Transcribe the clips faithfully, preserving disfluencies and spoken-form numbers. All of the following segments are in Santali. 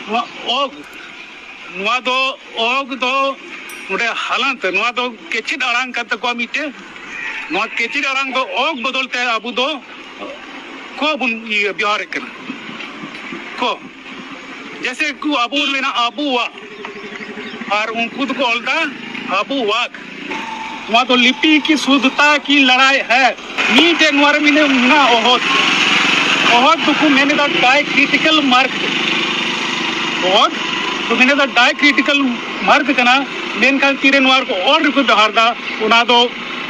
ᱱᱚᱣᱟ ᱚᱜ, ᱱᱚᱣᱟ ᱫᱚ ᱚᱜ ᱫᱚ ᱱᱚᱰᱮ ᱦᱟᱞᱟᱱᱛ, ᱱᱚᱣᱟ ᱫᱚ ᱠᱮᱪᱮᱫ ᱟᱲᱟᱝ ᱠᱟᱱ ᱛᱟᱠᱚᱣᱟ ᱢᱤᱫᱴᱮᱱ᱾ ᱱᱚᱣᱟ ᱠᱮᱪᱮᱫ ᱟᱲᱟᱝ ᱫᱚ ᱚᱜ ᱵᱚᱫᱚᱞ ᱛᱮ ᱟᱵᱚ ᱫᱚ ᱠᱚ ᱵᱚᱱ ᱤᱭᱟᱹ ᱵᱮᱣᱦᱟᱨᱮᱫ ᱠᱟᱱᱟ᱾ ᱠᱚ, ᱡᱮᱭᱥᱮ ᱠᱚ ᱟᱵᱚ ᱢᱮᱱᱟ ᱟᱵᱚᱣᱟᱜ, ᱟᱨ ᱩᱱᱠᱩ ᱫᱚᱠᱚ ᱚᱞ ᱮᱫᱟ ᱟᱵᱚᱣᱟᱜ᱾ ᱱᱚᱣᱟ ᱫᱚ ᱞᱤᱯᱤ ᱠᱤ ᱥᱩᱫᱷᱛᱟ ᱠᱤ ᱞᱟᱲᱟᱭ ᱦᱮ, ᱢᱤᱫᱴᱮᱡ ᱱᱚᱣᱟ ᱨᱮ ᱢᱮᱱᱟᱜ, ᱢᱮᱱᱟᱜᱼᱟ ᱚᱦᱚᱫ᱾ ᱚᱦᱚᱫ ᱫᱚᱠᱚ ᱢᱮᱱ ᱮᱫᱟ diacritical mark᱾ ᱚᱦᱚᱫ ᱫᱚ ᱢᱮᱱ ᱮᱫᱟ diacritical mark ᱠᱟᱱᱟ, ᱢᱮᱱᱠᱷᱟᱱ ᱛᱤᱨᱮ ᱱᱚᱣᱟ ᱨᱮᱠᱚ ᱚᱞ ᱨᱮᱠᱚ ᱵᱮᱣᱦᱟᱨ ᱮᱫᱟ, ᱚᱱᱟ ᱫᱚ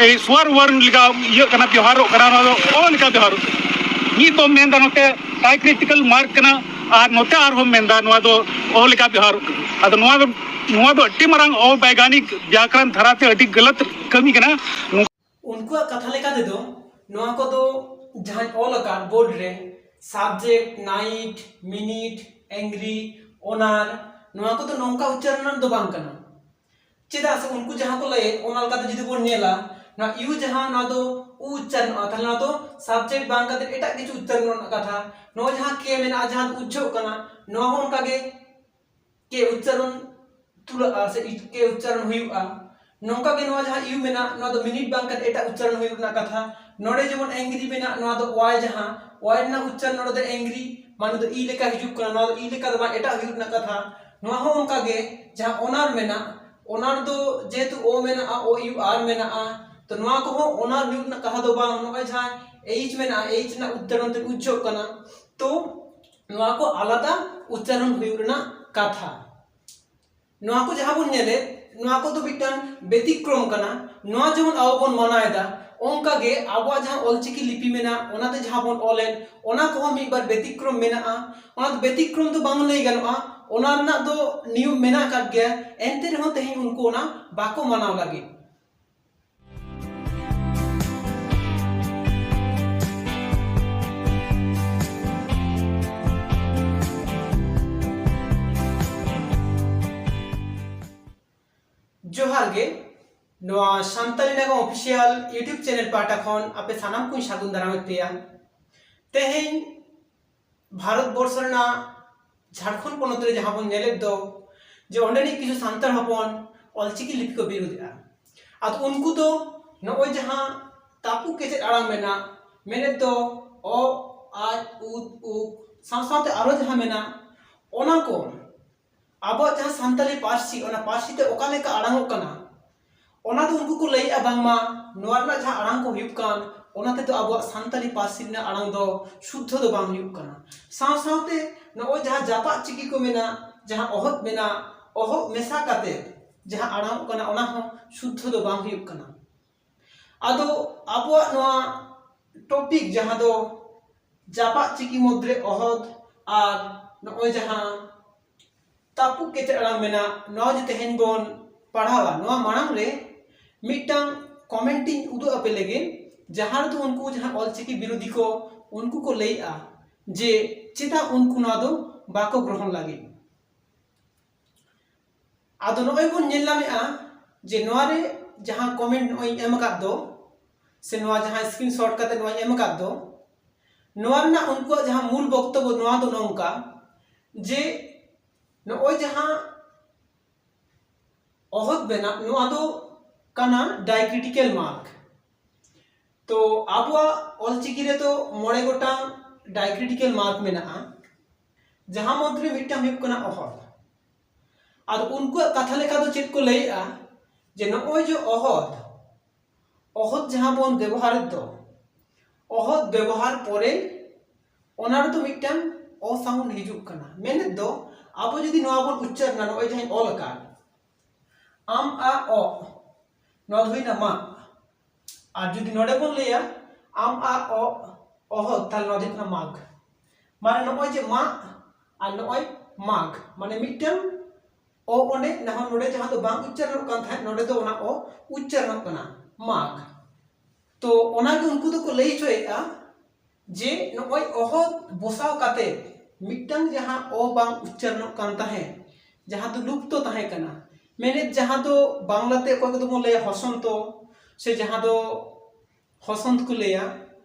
ᱮᱭ ᱥᱣᱟᱨ ᱣᱟᱨᱱ ᱞᱮᱠᱟ ᱤᱭᱟᱹᱜ ᱠᱟᱱᱟ, ᱵᱮᱣᱦᱟᱨᱚᱜ ᱠᱟᱱᱟ, ᱚᱱᱟ ᱫᱚ ᱚ ᱞᱮᱠᱟ ᱵᱮᱣᱦᱟᱨᱚᱜ ᱠᱟᱱᱟ᱾ ᱢᱤᱫ ᱫᱚᱢ ᱢᱮᱱᱫᱟ ᱱᱚᱛᱮ diacritical mark ᱠᱟᱱᱟ, ᱟᱨ ᱱᱚᱛᱮ ᱟᱨᱦᱚᱸ ᱢᱮᱱᱫᱟ ᱱᱚᱣᱟ ᱫᱚ ᱚ ᱞᱮᱠᱟ ᱵᱮᱣᱦᱟᱨᱚᱜ ᱠᱟᱱᱟ᱾ ᱟᱫᱚ ᱱᱚᱣᱟ ᱫᱚ, ᱱᱚᱣᱟ ᱫᱚ ᱟᱹᱰᱤ ᱢᱟᱨᱟᱝ ᱚᱵᱮᱭᱜᱟᱱᱤᱠ ᱵᱮᱭᱟᱠᱨᱚᱱ ᱫᱷᱟᱨᱟᱛᱮ ᱟᱹᱰᱤ ᱜᱟᱞᱟᱛ ᱠᱟᱹᱢᱤ ᱠᱟᱱᱟ᱾ ᱩᱱᱠᱩᱣᱟᱜ ᱠᱟᱛᱷᱟ ᱞᱮᱠᱟ ᱛᱮᱫᱚ ᱱᱚᱣᱟ ᱠᱚᱫᱚ ᱡᱟᱦᱟᱸᱧ ᱚᱞ ᱟᱠᱟᱫ ᱵᱳᱨᱰ ᱨᱮ subject, night, minute, angry, honor, ᱱᱚᱣᱟ ᱠᱚᱫᱚ ᱱᱚᱝᱠᱟ ᱩᱪᱪᱟᱨᱚᱱ ᱫᱚ ᱵᱟᱝ ᱠᱟᱱᱟ᱾ ᱪᱮᱫᱟᱜ ᱥᱮ ᱩᱱᱠᱩ ᱡᱟᱦᱟᱸ ᱠᱚ ᱞᱟᱹᱭᱮᱫ, ᱚᱱᱟ ᱞᱮᱠᱟᱛᱮ ᱡᱩᱫᱤ ᱵᱚᱱ ᱧᱮᱞᱟ, ᱱᱚᱣᱟ ᱤᱭᱩ ᱡᱟᱦᱟᱸ, ᱱᱚᱣᱟ ᱫᱚ ᱩ ᱩᱪᱪᱟᱨᱚᱱᱚᱜᱼᱟ, ᱛᱟᱦᱞᱮ ᱱᱚᱣᱟ ᱫᱚ subject ᱵᱟᱝ ᱠᱟᱛᱮ ᱮᱴᱟᱜ ᱠᱤᱪᱷᱩ ᱩᱪᱪᱟᱨᱚᱱ ᱨᱮᱱᱟᱜ ᱠᱟᱛᱷᱟ᱾ ᱱᱚᱣᱟ ᱡᱟᱦᱟᱸ ᱠᱮ ᱢᱮᱱᱟᱜᱼᱟ, ᱡᱟᱦᱟᱸ ᱫᱚ ᱩᱡᱡᱷᱟᱹᱜ ᱠᱟᱱᱟ, ᱱᱚᱣᱟ ᱦᱚᱸ ᱚᱱᱠᱟ ᱜᱮ ᱠᱮ ᱩᱪᱪᱟᱨᱚᱱ ᱛᱩᱞᱟᱹᱜᱼᱟ ᱥᱮ ᱤ-, ᱠᱮ ᱩᱪᱪᱟᱨᱚᱱ ᱦᱩᱭᱩᱜᱼᱟ᱾ ᱱᱚᱝᱠᱟ ᱜᱮ ᱱᱚᱣᱟ ᱡᱟᱦᱟᱸ ᱤᱭᱩ ᱢᱮᱱᱟᱜ, ᱱᱚᱣᱟ ᱫᱚ ᱢᱤᱱᱤᱴ ᱵᱟᱝ ᱠᱟᱛᱮ ᱮᱴᱟᱜ ᱩᱪᱪᱟᱨᱚᱱ ᱦᱩᱭᱩᱜ ᱨᱮᱱᱟᱜ ᱠᱟᱛᱷᱟ᱾ ᱱᱚᱰᱮ ᱡᱮᱢᱚᱱ ᱮᱝᱜᱨᱤ ᱢᱮᱱᱟᱜ, ᱱᱚᱣᱟ ᱫᱚ ᱣᱟᱭ, ᱡᱟᱦᱟᱸ ᱣᱟᱭ ᱨᱮᱱᱟᱜ ᱩᱪᱪᱟᱨᱚᱱ ᱱᱚᱰᱮ ᱫᱚ ᱮᱝᱜᱨᱤ, ᱢᱟᱱᱮ ᱫᱚ ᱤ ᱞᱮᱠᱟ ᱦᱤᱡᱩᱜ ᱠᱟᱱᱟ, ᱱᱚᱣᱟ ᱫᱚ ᱤ ᱞᱮᱠᱟ ᱫᱚ ᱵᱟᱝ, ᱮᱴᱟᱜ ᱦᱩᱭᱩᱜ ᱨᱮᱱᱟᱜ ᱠᱟᱛᱷᱟ᱾ ᱱᱚᱣᱟ ᱦᱚᱸ ᱚᱱᱠᱟ ᱜᱮ, ᱡᱟᱦᱟᱸ ᱚᱱᱟᱨ ᱢᱮᱱᱟᱜ, ᱚᱱᱟᱨ ᱫᱚ ᱡᱮᱦᱮᱛᱩ ᱳ ᱢᱮᱱᱟᱜᱼᱟ, ᱳ ᱤᱭᱩ ᱟᱨ ᱢᱮᱱᱟᱜᱼᱟ, ᱛᱚ ᱱᱚᱣᱟ ᱠᱚᱦᱚᱸ ᱚᱱᱟᱨ ᱦᱩᱭᱩᱜ ᱨᱮᱱᱟᱜ ᱠᱟᱛᱷᱟ ᱫᱚ ᱵᱟᱝ᱾ ᱱᱚᱜᱼᱚᱭ ᱡᱟᱦᱟᱸ ᱮᱭᱤᱪ ᱢᱮᱱᱟᱜᱼᱟ, ᱮᱭᱤᱪ ᱨᱮᱱᱟᱜ ᱩᱪᱪᱟᱨᱚᱱ ᱛᱮ ᱩᱡᱡᱷᱟᱹᱜ ᱠᱟᱱᱟ, ᱛᱚ ᱱᱚᱣᱟ ᱠᱚ ᱟᱞᱟᱫᱟ ᱩᱪᱪᱟᱨᱚᱱ ᱦᱩᱭᱩᱜ ᱨᱮᱱᱟᱜ ᱠᱟᱛᱷᱟ᱾ ᱱᱚᱣᱟ ᱠᱚ ᱡᱟᱦᱟᱸ ᱵᱚᱱ ᱧᱮᱞᱮᱫ, ᱱᱚᱣᱟ ᱠᱚᱫᱚ ᱢᱤᱫᱴᱟᱝ ᱵᱮᱛᱤᱠᱨᱚᱢ ᱠᱟᱱᱟ᱾ ᱱᱚᱣᱟ ᱡᱮᱢᱚᱱ ᱟᱵᱚ ᱵᱚᱱ ᱢᱟᱱᱟᱣ ᱮᱫᱟ, ᱚᱱᱠᱟ ᱜᱮ ᱟᱵᱚᱣᱟᱜ ᱡᱟᱦᱟᱸ ᱚᱞᱪᱤᱠᱤ ᱞᱤᱯᱤ ᱢᱮᱱᱟᱜ, ᱚᱱᱟᱛᱮ ᱡᱟᱦᱟᱸ ᱵᱚᱱ ᱚᱞᱮᱫ, ᱚᱱᱟ ᱠᱚᱦᱚᱸ ᱢᱤᱫ ᱵᱟᱨ ᱵᱮᱛᱤᱠᱨᱚᱢ ᱢᱮᱱᱟᱜᱼᱟ᱾ ᱚᱱᱟ ᱫᱚ ᱵᱮᱛᱤᱠᱨᱚᱢ ᱫᱚ ᱵᱟᱝ ᱞᱟᱹᱭ ᱜᱟᱱᱚᱜᱼᱟ, ᱚᱱᱟ ᱨᱮᱱᱟᱜ ᱫᱚ ᱱᱤᱭᱚᱢ ᱢᱮᱱᱟᱜ ᱟᱠᱟᱫ ᱜᱮᱭᱟ, ᱮᱱᱛᱮ ᱨᱮᱦᱚᱸ ᱛᱮᱦᱮᱧ ᱩᱱᱠᱩ ᱚᱱᱟ ᱵᱟᱠᱚ ᱢᱟᱱᱟᱣ ᱞᱟᱹᱜᱤᱫ᱾ ᱡᱚᱦᱟᱨ ᱜᱮ, ᱱᱚᱣᱟ ᱥᱟᱱᱛᱟᱞᱤ ᱱᱟᱜᱟᱢ ᱚᱯᱷᱤᱥᱤᱭᱟᱞ YouTube ᱪᱮᱱᱮᱞ ᱯᱟᱦᱴᱟ ᱠᱷᱚᱱ ᱟᱯᱮ ᱥᱟᱱᱟᱢ ᱠᱚᱧ ᱥᱟᱹᱜᱩᱱ ᱫᱟᱨᱟᱢᱮᱫ ᱯᱮᱭᱟ᱾ ᱛᱮᱦᱮᱧ ᱵᱷᱟᱨᱚᱛ ᱵᱚᱨᱥᱚ ᱨᱮᱱᱟᱜ ᱡᱷᱟᱲᱠᱷᱚᱸᱰ ᱯᱚᱱᱚᱛ ᱨᱮ ᱡᱟᱦᱟᱸ ᱵᱚᱱ ᱧᱮᱞᱮᱫ ᱫᱚ, ᱡᱮ ᱚᱸᱰᱮᱱᱤᱡ ᱠᱤᱪᱷᱩ ᱥᱟᱱᱛᱟᱲ ᱦᱚᱯᱚᱱ ᱚᱞᱪᱤᱠᱤ ᱞᱤᱯᱤ ᱠᱚ ᱵᱤᱨᱳᱫᱮᱜᱼᱟ᱾ ᱟᱫᱚ ᱩᱱᱠᱩ ᱫᱚ ᱱᱚᱜᱼᱚᱭ ᱡᱟᱦᱟᱸ ᱛᱟᱹᱯᱩ ᱠᱮᱪᱮᱫ ᱟᱲᱟᱝ ᱢᱮᱱᱟᱜ, ᱢᱮᱱᱮᱫ ᱫᱚ ᱚ, ᱟᱡ, ᱩᱫ, ᱩᱠ, ᱥᱟᱶ ᱥᱟᱶᱛᱮ ᱟᱨᱚ ᱡᱟᱦᱟᱸ ᱢᱮᱱᱟᱜ, ᱚᱱᱟ ᱠᱚ ᱟᱵᱚᱣᱟᱜ ᱡᱟᱦᱟᱸ ᱥᱟᱱᱛᱟᱞᱤ ᱯᱟᱹᱨᱥᱤ, ᱚᱱᱟ ᱯᱟᱹᱨᱥᱤ ᱛᱮ ᱚᱠᱟ ᱞᱮᱠᱟ ᱟᱲᱟᱝᱚᱜ ᱠᱟᱱᱟ, ᱚᱱᱟ ᱫᱚ ᱩᱱᱠᱩ ᱠᱚ ᱞᱟᱹᱭᱮᱜᱼᱟ ᱵᱟᱝᱢᱟ ᱱᱚᱣᱟ ᱨᱮᱱᱟᱜ ᱡᱟᱦᱟᱸ ᱟᱲᱟᱝ ᱠᱚ ᱦᱩᱭᱩᱜ ᱠᱟᱱ, ᱚᱱᱟ ᱛᱮᱫᱚ ᱟᱵᱚᱣᱟᱜ ᱥᱟᱱᱛᱟᱞᱤ ᱯᱟᱹᱨᱥᱤ ᱨᱮᱱᱟᱜ ᱟᱲᱟᱝ ᱫᱚ ᱥᱩᱫᱽᱫᱷᱚ ᱫᱚ ᱵᱟᱝ ᱦᱩᱭᱩᱜ ᱠᱟᱱᱟ᱾ ᱥᱟᱶ ᱥᱟᱶᱛᱮ ᱱᱚᱜᱼᱚᱭ ᱡᱟᱦᱟᱸ ᱡᱟᱯᱟᱜ ᱪᱤᱠᱤ ᱠᱚ ᱢᱮᱱᱟᱜ, ᱡᱟᱦᱟᱸ ᱚᱦᱚᱫ ᱢᱮᱱᱟᱜ, ᱚᱦᱚᱫ ᱢᱮᱥᱟ ᱠᱟᱛᱮ ᱡᱟᱦᱟᱸ ᱟᱲᱟᱝᱚᱜ ᱠᱟᱱᱟ, ᱚᱱᱟ ᱦᱚᱸ ᱥᱩᱫᱽᱫᱷᱚ ᱫᱚ ᱵᱟᱝ ᱦᱩᱭᱩᱜ ᱠᱟᱱᱟ᱾ ᱟᱫᱚ ᱟᱵᱚᱣᱟᱜ ᱱᱚᱣᱟ ᱴᱚᱯᱤᱠ ᱡᱟᱦᱟᱸ ᱫᱚ ᱡᱟᱯᱟᱜ ᱪᱤᱠᱤ ᱢᱩᱫᱽᱨᱮ ᱚᱦᱚᱫ ᱟᱨ ᱱᱚᱜᱼᱚᱭ ᱡᱟᱦᱟᱸ ᱛᱟᱹᱯᱩ ᱠᱮᱪᱮᱫ ᱟᱲᱟᱝ ᱢᱮᱱᱟᱜ, ᱱᱚᱣᱟ ᱡᱮ ᱛᱮᱦᱮᱧ ᱵᱚᱱ ᱯᱟᱲᱦᱟᱣᱟ, ᱱᱚᱣᱟ ᱢᱟᱲᱟᱝ ᱨᱮ ᱢᱤᱫᱴᱟᱝ ᱠᱚᱢᱮᱱᱴ ᱤᱧ ᱩᱫᱩᱜ ᱟᱯᱮ ᱞᱟᱹᱜᱤᱫ, ᱡᱟᱦᱟᱸ ᱨᱮᱫᱚ ᱩᱱᱠᱩ ᱡᱟᱦᱟᱸ ᱚᱞᱪᱤᱠᱤ ᱵᱤᱨᱳᱫᱷᱤ ᱠᱚ, ᱩᱱᱠᱩ ᱠᱚ ᱞᱟᱹᱭᱮᱜᱼᱟ ᱡᱮ ᱪᱮᱫᱟᱜ ᱩᱱᱠᱩ ᱱᱚᱣᱟ ᱫᱚ ᱵᱟᱠᱚ ᱜᱨᱚᱦᱚᱱ ᱞᱟᱹᱜᱤᱫ᱾ ᱟᱫᱚ ᱱᱚᱜᱼᱚᱭ ᱵᱚᱱ ᱧᱮᱞ ᱧᱟᱢᱮᱜᱼᱟ ᱡᱮ ᱱᱚᱣᱟ ᱨᱮ ᱡᱟᱦᱟᱸ ᱠᱚᱢᱮᱱᱴ ᱱᱚᱜᱼᱚᱭ ᱤᱧ ᱮᱢ ᱟᱠᱟᱫ ᱫᱚ, ᱥᱮ ᱱᱚᱣᱟ ᱡᱟᱦᱟᱸ ᱥᱠᱨᱤᱱᱥᱚᱴ ᱠᱟᱛᱮ ᱱᱚᱣᱟᱧ ᱮᱢ ᱟᱠᱟᱫ ᱫᱚ, ᱱᱚᱣᱟ ᱨᱮᱱᱟᱜ ᱩᱱᱠᱩᱣᱟᱜ ᱡᱟᱦᱟᱸ ᱢᱩᱞ ᱵᱚᱠᱛᱚᱵᱚ ᱱᱚᱣᱟ ᱫᱚ ᱱᱚᱝᱠᱟ ᱡᱮ ᱱᱚᱜᱼᱚᱭ ᱡᱟᱦᱟᱸ ᱚᱦᱚᱫ ᱵᱮᱱᱟᱜ, ᱱᱚᱣᱟ ᱫᱚ ᱠᱟᱱᱟ ᱰᱟᱭᱠᱨᱤᱴᱤᱠᱟᱞ ᱢᱟᱨᱠ᱾ ᱛᱚ ᱟᱵᱚᱣᱟᱜ ᱚᱞᱪᱤᱠᱤ ᱨᱮᱫᱚ ᱢᱚᱬᱮ ᱜᱚᱴᱟᱝ ᱰᱟᱭᱠᱨᱤᱴᱤᱠᱟᱞ ᱢᱟᱨᱠ ᱢᱮᱱᱟᱜᱼᱟ, ᱡᱟᱦᱟᱸ ᱢᱚᱫᱽᱫᱷᱮ ᱨᱮ ᱢᱤᱫᱴᱟᱝ ᱦᱩᱭᱩᱜ ᱠᱟᱱᱟ ᱚᱦᱚᱫ᱾ ᱟᱨ ᱩᱱᱠᱩᱣᱟᱜ ᱠᱟᱛᱷᱟ ᱞᱮᱠᱟ ᱫᱚ ᱪᱮᱫ ᱠᱚ ᱞᱟᱹᱭᱮᱜᱼᱟ ᱡᱮ ᱱᱚᱜᱼᱚᱭ ᱡᱮ ᱚᱦᱚᱫ, ᱚᱦᱚᱫ ᱡᱟᱦᱟᱸ ᱵᱚᱱ ᱵᱮᱵᱚᱦᱟᱨᱮᱫ ᱫᱚ, ᱚᱦᱚᱫ ᱵᱮᱵᱚᱦᱟᱨ ᱯᱚᱨᱮ ᱚᱱᱟ ᱨᱮᱫᱚ ᱢᱤᱫᱴᱟᱝ ᱚ ᱥᱟᱣᱩᱱᱰ ᱦᱤᱡᱩᱜ ᱠᱟᱱᱟ᱾ ᱢᱮᱱᱮᱫ ᱫᱚ ᱟᱵᱚ ᱡᱩᱫᱤ ᱱᱚᱣᱟ ᱵᱚᱱ ᱩᱪᱪᱟᱨᱱᱟ, ᱱᱚᱜᱼᱚᱭ ᱡᱟᱦᱟᱸᱧ ᱚᱞ ᱟᱠᱟᱫ ᱟᱢ ᱟ ᱚ, ᱱᱚᱣᱟ ᱫᱚ ᱦᱩᱭᱱᱟ ᱢᱟ᱾ ᱟᱨ ᱡᱩᱫᱤ ᱱᱚᱰᱮ ᱵᱚᱱ ᱞᱟᱹᱭᱟ ᱟᱢ ᱟ ᱚ ᱚᱦᱚᱫ, ᱛᱟᱦᱞᱮ ᱱᱚᱣᱟ ᱫᱚ ᱦᱩᱭᱩᱜ ᱠᱟᱱᱟ ᱢᱟᱜᱽ᱾ ᱢᱟᱱᱮ ᱱᱚᱜᱼᱚᱭ ᱡᱮ ᱢᱟ ᱟᱨ ᱱᱚᱜᱼᱚᱭ ᱢᱟᱜᱽ, ᱢᱟᱱᱮ ᱢᱤᱫᱴᱟᱝ ᱚ ᱚᱸᱰᱮ, ᱱᱟᱦᱟᱜ ᱱᱚᱰᱮ ᱡᱟᱦᱟᱸ ᱫᱚ ᱵᱟᱝ ᱩᱪᱪᱟᱨᱚᱱᱚᱜ ᱠᱟᱱ ᱛᱟᱦᱮᱸᱫ, ᱱᱚᱰᱮ ᱫᱚ ᱚᱱᱟ ᱚ ᱩᱪᱪᱟᱨᱚᱱᱚᱜ ᱠᱟᱱᱟ, ᱢᱟᱜᱽ᱾ ᱛᱚ ᱚᱱᱟᱜᱮ ᱩᱱᱠᱩ ᱫᱚᱠᱚ ᱞᱟᱹᱭ ᱦᱚᱪᱚᱭᱮᱫᱼᱟ ᱡᱮ ᱱᱚᱜᱼᱚᱭ ᱚᱦᱚᱫ ᱵᱚᱥᱟᱣ ᱠᱟᱛᱮ ᱢᱤᱫᱴᱟᱝ ᱡᱟᱦᱟᱸ ᱚ ᱵᱟᱝ ᱩᱪᱪᱟᱨᱚᱱᱚᱜ ᱠᱟᱱ ᱛᱟᱦᱮᱸᱫ, ᱡᱟᱦᱟᱸ ᱫᱚ ᱞᱩᱯᱛᱚ ᱛᱟᱦᱮᱸ ᱠᱟᱱᱟ, ᱢᱮᱱᱮᱫ ᱡᱟᱦᱟᱸ ᱫᱚ ᱵᱟᱝᱞᱟᱛᱮ ᱚᱠᱚᱭ ᱠᱚᱫᱚ ᱵᱚᱱ ᱞᱟᱹᱭᱟ ᱦᱚᱥᱚᱱᱛᱚ, ᱥᱮ ᱡᱟᱦᱟᱸ ᱫᱚ ᱦᱚᱥᱚᱱᱛ ᱠᱚ ᱞᱟᱹᱭᱟ,